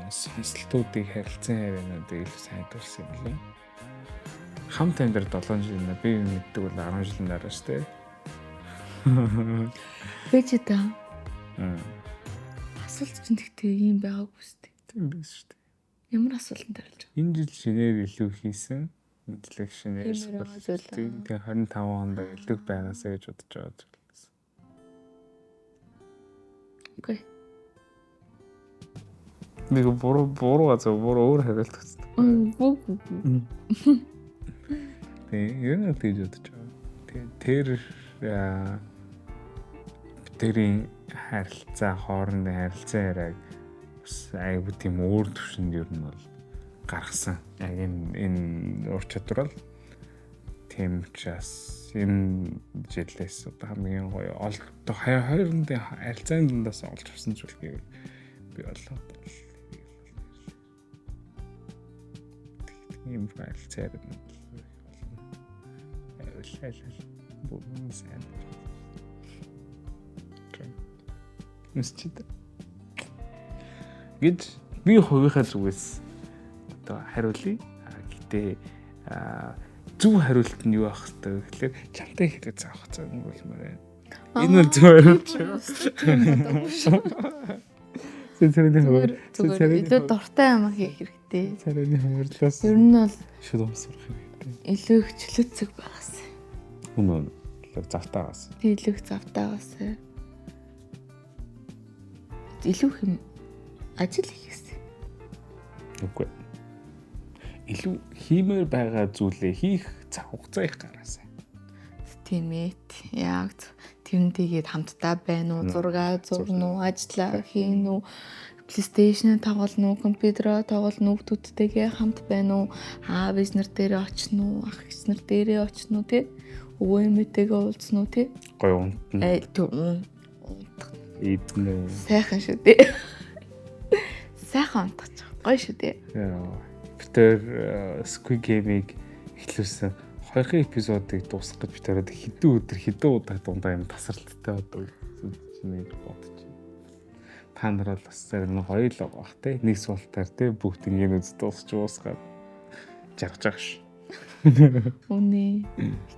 сонсолтуудыг харилцан яриануудыг илүү сайн дурсан юм лээ. Хамт амьдрал 7 жил нэ би мэддэг бол 10 жилийн дараа шүү дээ. Бэж та. Асуулт чинь тэгтээ ийм байгаагүй шүү дээ. Тийм биш шүү дээ. Ямар асуултанд хариулж байгаа? Энэ жил шинээр илүү хийсэн. Мэдлэг шинээр тэгээ 25 онд илүү байгаасаа гэж бодож байгаа зүйлс. Окей. Нэг буруу буруу газар буруу өөр хариулт өгсөн. Тэгээ ер нь тэгж бодож байгаа. Тэгээ тэр тэрийн харилцаа хоорондын харилцаа яриаг бас айгүй тийм өөр төвшөнд ер нь бол гаргасан. Яг энэ ур чадвар бол тийм учраас энэ жилээс одоо хамгийн гоё одоо хоёрондын харилцааны дундаас олж авсан зүйл гэвэл би бол ийм харилцаа яриад бол сайн. Мэсчид. Гэж би хувийнхаа зүгээс одоо хариулъя. Гэтэ зөв хариулт нь юу байх вэ гэхлээр чамтай хэрэг заах цаг өнгөрүүлмээр байна. Энэ бол зөв хариулт шүү. Царайны хавар илүү дуртай юм хийх хэрэгтэй. Царайны хаварлаас ер нь бол шүд умсрах хэрэгтэй. Илүү их чөлөөцөг байгаас. Үнэн илүү завтай байгаас. Тэг илүү их завтай байгаас. Илүү их юм ажил хийхээс. Үгүй. Илүү хиймээр байгаа зүйлээ хийх цаг хугацаа их гараасай. Тийм ээ. Яг тэрнтэйгээд хамтдаа байна уу, зураг зурна уу, ажиллаа хийн үү, PlayStation тоглоно уу, компьютероо тоглоно уу, хүүхдүүдтэйгээ хамт байна уу, аав ээж нар дээрээ очно уу, ах эгч нар дээрээ очно уу, тий? Өвөө эмээтэйгээ уулзна уу, тий? Гоё унтна. Унтах. Иднэ. Сайхан шүү дээ. Сайхан унтах. Гоё шүү дээ. Би тэр Squid Game-ийг эхлүүлсэн хоёрын эпизодыг дуусгах гэж би тэр хэдэн өдөр хэдэн удаа дундаа юм тасралттай одоо нэг бодож. Та нар бол бас зарим нь гоё л байгаа бах те. Нэг суултаар те бүгд ингэ үз дуусч уусгаад жаргаж байгаа ш. Үнэ.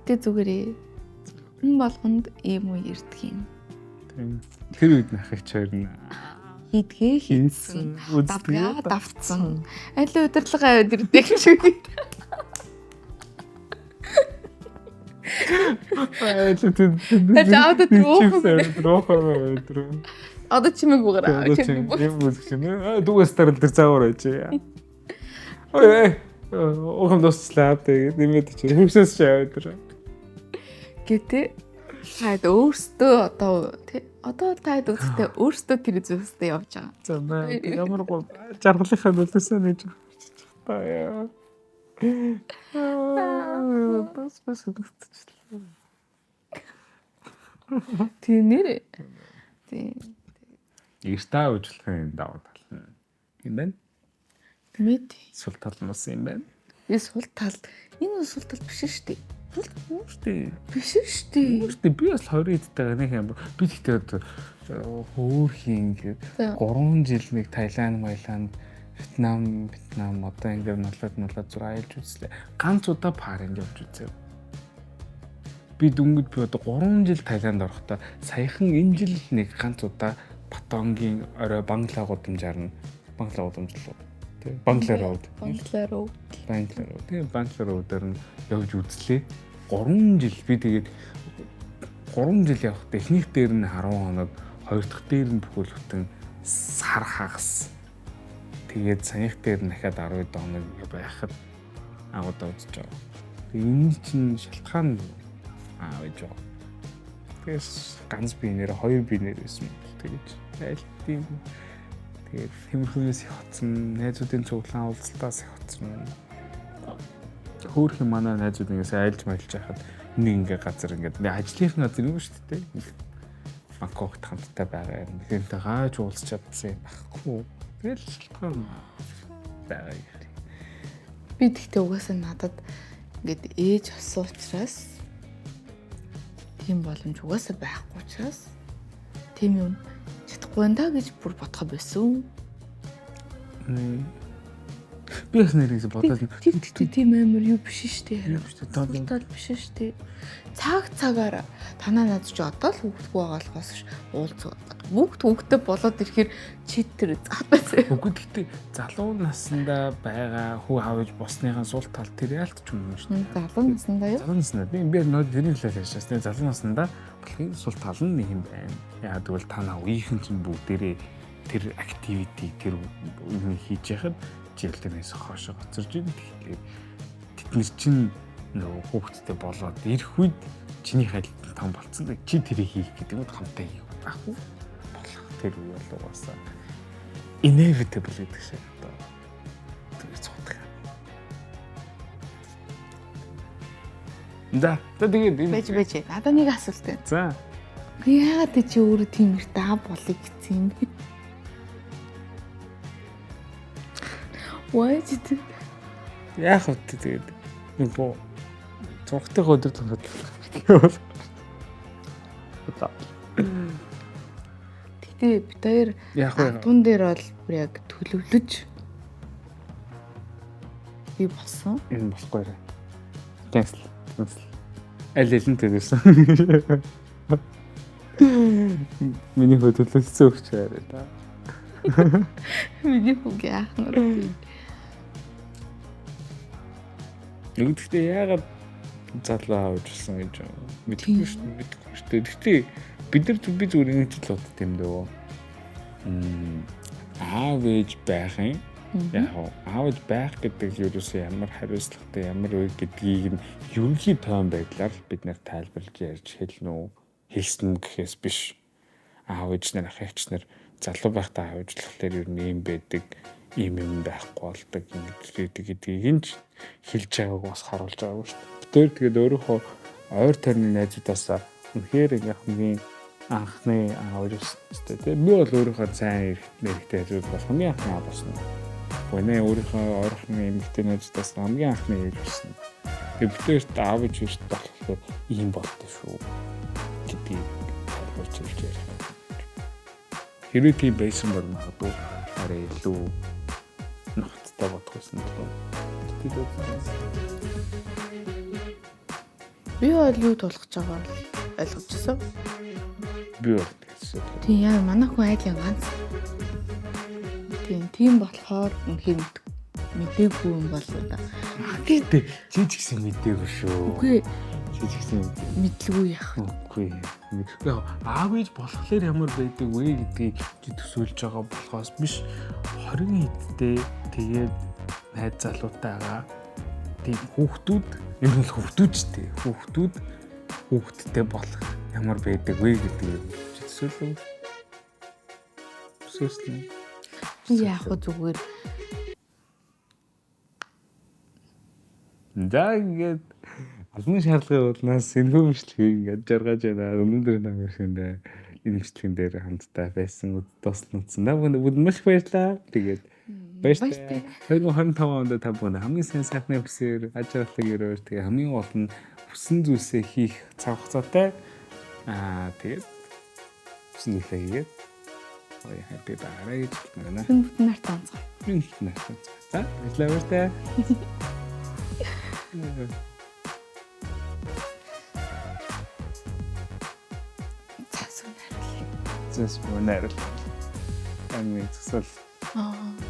Гэтэ зүгээрээ хүн болгонд ийм үе ирдэг юм. Тийм. Тэр үед нахагч хоёр нь хийдгээ хийсэн. Давгаа давтсан. Аль удирдлага аваад ирдэг шүү дээ. Аа тэр Одоо чимээг угараа. Чимээг үзэх юм. Дүүгээс тарал тэр цаагаар байж. Ой. Угам дуусчлаа тэгээд нэмээд чи хөвсөөс чи аваад тэр. Гэтэ таад өөртөө одоо тий одоо таад үзэхдээ өөртөө тэр зүйлстэй явж байгаа. За ямар гоо жаргалынхаа нөлөөсөө нэж та яа. Бас бас өгчихлээ. Тийм нэр. Тийм. Эртаа уучлахын давуу тал юм байна. Мэд. Сул тал нь бас юм байна. Энэ сул тал. Энэ сул тал биш шүү дээ. Сул тал шүү дээ. Биш шүү дээ. Шүү дээ. Би бас 20 эдтэйгээ нэг юм. Би тэгтээ одоо хөөрхийн ингээд 3 жил нэг Таиланд, Майланд, Вьетнам, Вьетнам одоо ингээд налаад зур аялж үзлээ. Ганц удаа паринд явж үзэв. Би дөнгөж би одоо 3 жил Таиланд орохдоо саяхан энэ жил нэг ганц удаа Патонгийн орой Бангла гудамжаар нь Бангла гудамжлуу тий Бангла road Бангла road Бангла road тий Бангла road-аар нь явж үзлээ. 3 жил би тэгээд 3 жил явахдаа эхнийх дээр нь 10 хоног, хоёр дахь дээр нь бүхэл бүтэн сар хагас. Тэгээд саяных дээр нь дахиад 12 хоног байхад агуудаа үзэж байгаа. Тэгээд энэ чинь шалтгаан аа байж байгаа. Тэгээс ганц биенээр хоёр биенээр байсан юм. Тэгэж айл тийм. Тэгээд тиймэрхүүнээс явцсан, найзуудын цуглаан уулзалтаас явцсан. Хөөхөн манай найзууд ингээс айлж майлж байхад нэг ингээ газар ингээд ажлынх нь газар юм шүү дээ. Бангкокт хамттай байгаа юм. Тэрнтэй гааж уулзч чадсан юм байхгүй. Тэгэл шалтгаан байгаа юм. Би тэгтээ угаасаа надад Ингээд ээж болсон учраас тийм боломж угаасаа байхгүй учраас тийм юм чадахгүй байна да гэж бүр бодох байсан. Би бас нэрээс бодоод тэр тэгтээ тийм амар юу биш шүү дээ. Юу биш дээ. Тал биш шүү дээ. Цаг цагаар танаа над чи одоо л хүүхдгүй байгаа болохоос уулз бүгд хүүхдтэй болоод ирэхээр чи тэр задаас. Үгүй тэгтээ залуу наснда байгаа хүү аав ээж болсныхаа сул тал тэр яалт ч юм шүү дээ. Залуу наснда юу? Залуу наснда. Би нөө тэрний талаар ярьж байна. Залуу наснда болохын сул тал нь нэг юм байна. Яа тэгвэл та наа үеийнхэн чинь бүгдээрээ тэр activity тэр юм хийж яхад жилдэнээс хойш гоцорж ийн. Тэгэхээр тэд нар чинь нөгөө хүүхдтэй болоод ирэх үед чиний хайлт том болцсон. Чи тэрийг хийх гэдэг нь хамтаа хийх байхгүй болох тэр үе бол угаасаа inevitable гэдэг шиг одоо тэр цуудах. За тэгээд энэ байж. Надад нэг асуулт байна. За. Яагаад чи өөрөө тийм эрт аав болъё гэсэн юм бэ? Why did you? Яах вэ тэгээд нэг боо зургатыг өдөр тунхаглах. Гэтэ бид хоёр тун дээр бол бүр яг төлөвлөж би болсон. Энэ болохгүй ээ. Cancel. Cancel. Аль аль нь төлөвлөсөн. Миний хөө төлөвлөсөн өгч байраа да. Миний хүүг яах нь вэ? Гэхдээ яагаад залуу аав ээж болсон гэж мэдэхгүй шүү дээ. Мэдэхгүй шүү дээ. Гэхдээ бид нар би зүгээр ингэж л бодд юм дөө. Аав ээж байх юм. Яг аав ээж байх гэдэг нь ерөөсөө ямар хариуцлагатай ямар вэ гэдгийг нь ерөнхий тоон байдлаар бид нэр тайлбарлаж ярьж хэлнэ үү? Хэлсэн гэхээс биш. Аав ээж нар ах эгч нар залуу байхдаа аав ээж болохоор ер нь ийм байдаг, ийм юм байхгүй болдог ингэж гэдгийг нь хэлж байгааг бас харуулж байгаагүй шүү дээ. Тэр тэгээд өөрийнхөө ойр тойрны найзуудаасаа үнэхээр ингээ хамгийн анхны аав ээж болсон тийм. Би бол өөрийнхөө сайн эрэгтэй найзууд бол хамгийн анхны аав болсон. Өнөө өөрийнхөө ойрхон эмэгтэй найзуудаас хамгийн анхны ээж болсон. Тэгээд бид хоёрт аав ээж хоёрт болохоор ийм болтой шүү гэдгийг тайлбарч хэлж ярих. Хэрвээ тийм байсан бол магадгүй арай илүү нухацтай бодох байсан болов. Би бол юу тулгаж байгааг ойлгож байсан. Би бол тэгсэн. Тийм яа манай хүн айлын ганц. Тийм болохоор үнэхээр мдээгүй юм болоо да. Гэтэ чи ч гэсэн мдээгүй шүү. Үгүй. Чи ч гэсэн мэдлгүй яах. Үгүй. Яг аав ээж болохоор ямар байдаг вэ гэдгийг чи төсөөлж байгаа болохоос биш 20 хэдтэй тэгээд найз залуутайгаа тийм хүүхдүүд ер нь л хүүхдүүд ч тийм хүүхдүүд хүүхдтэй болох ямар байдаг вэ гэдгийг чи төсөөлөв. Төсөөлсөн. Би яг хөө зүгээр За ингээд албан шаардлагын улмаас энэхүү бичлэгийг ингээд жаргаж байна. Өнөөдөр намайг энэ бичлэгэн дээр хамтдаа байсан туслан та бүхэнд маш их баярлалаа. Тэгээд баяртай. 2025 онд та бүхэнд хамгийн сайн сайхны хүсээр аж аргалыг өрөөр тэгээ хамгийн гол нь хүссэн зүйлсээ хийх цаг хугацаатай. Тэгээд хүссэн зүйлээ хийгээд гоё happy байгаарай гэж хэлмээр байна. Бүтэн нарт онцгой. Бүтэн нарт онцгой. За баярлалаа баяртай. Цаас үнэрлээ. Цаас үнэрлээ. Амин цэцэл. Аа.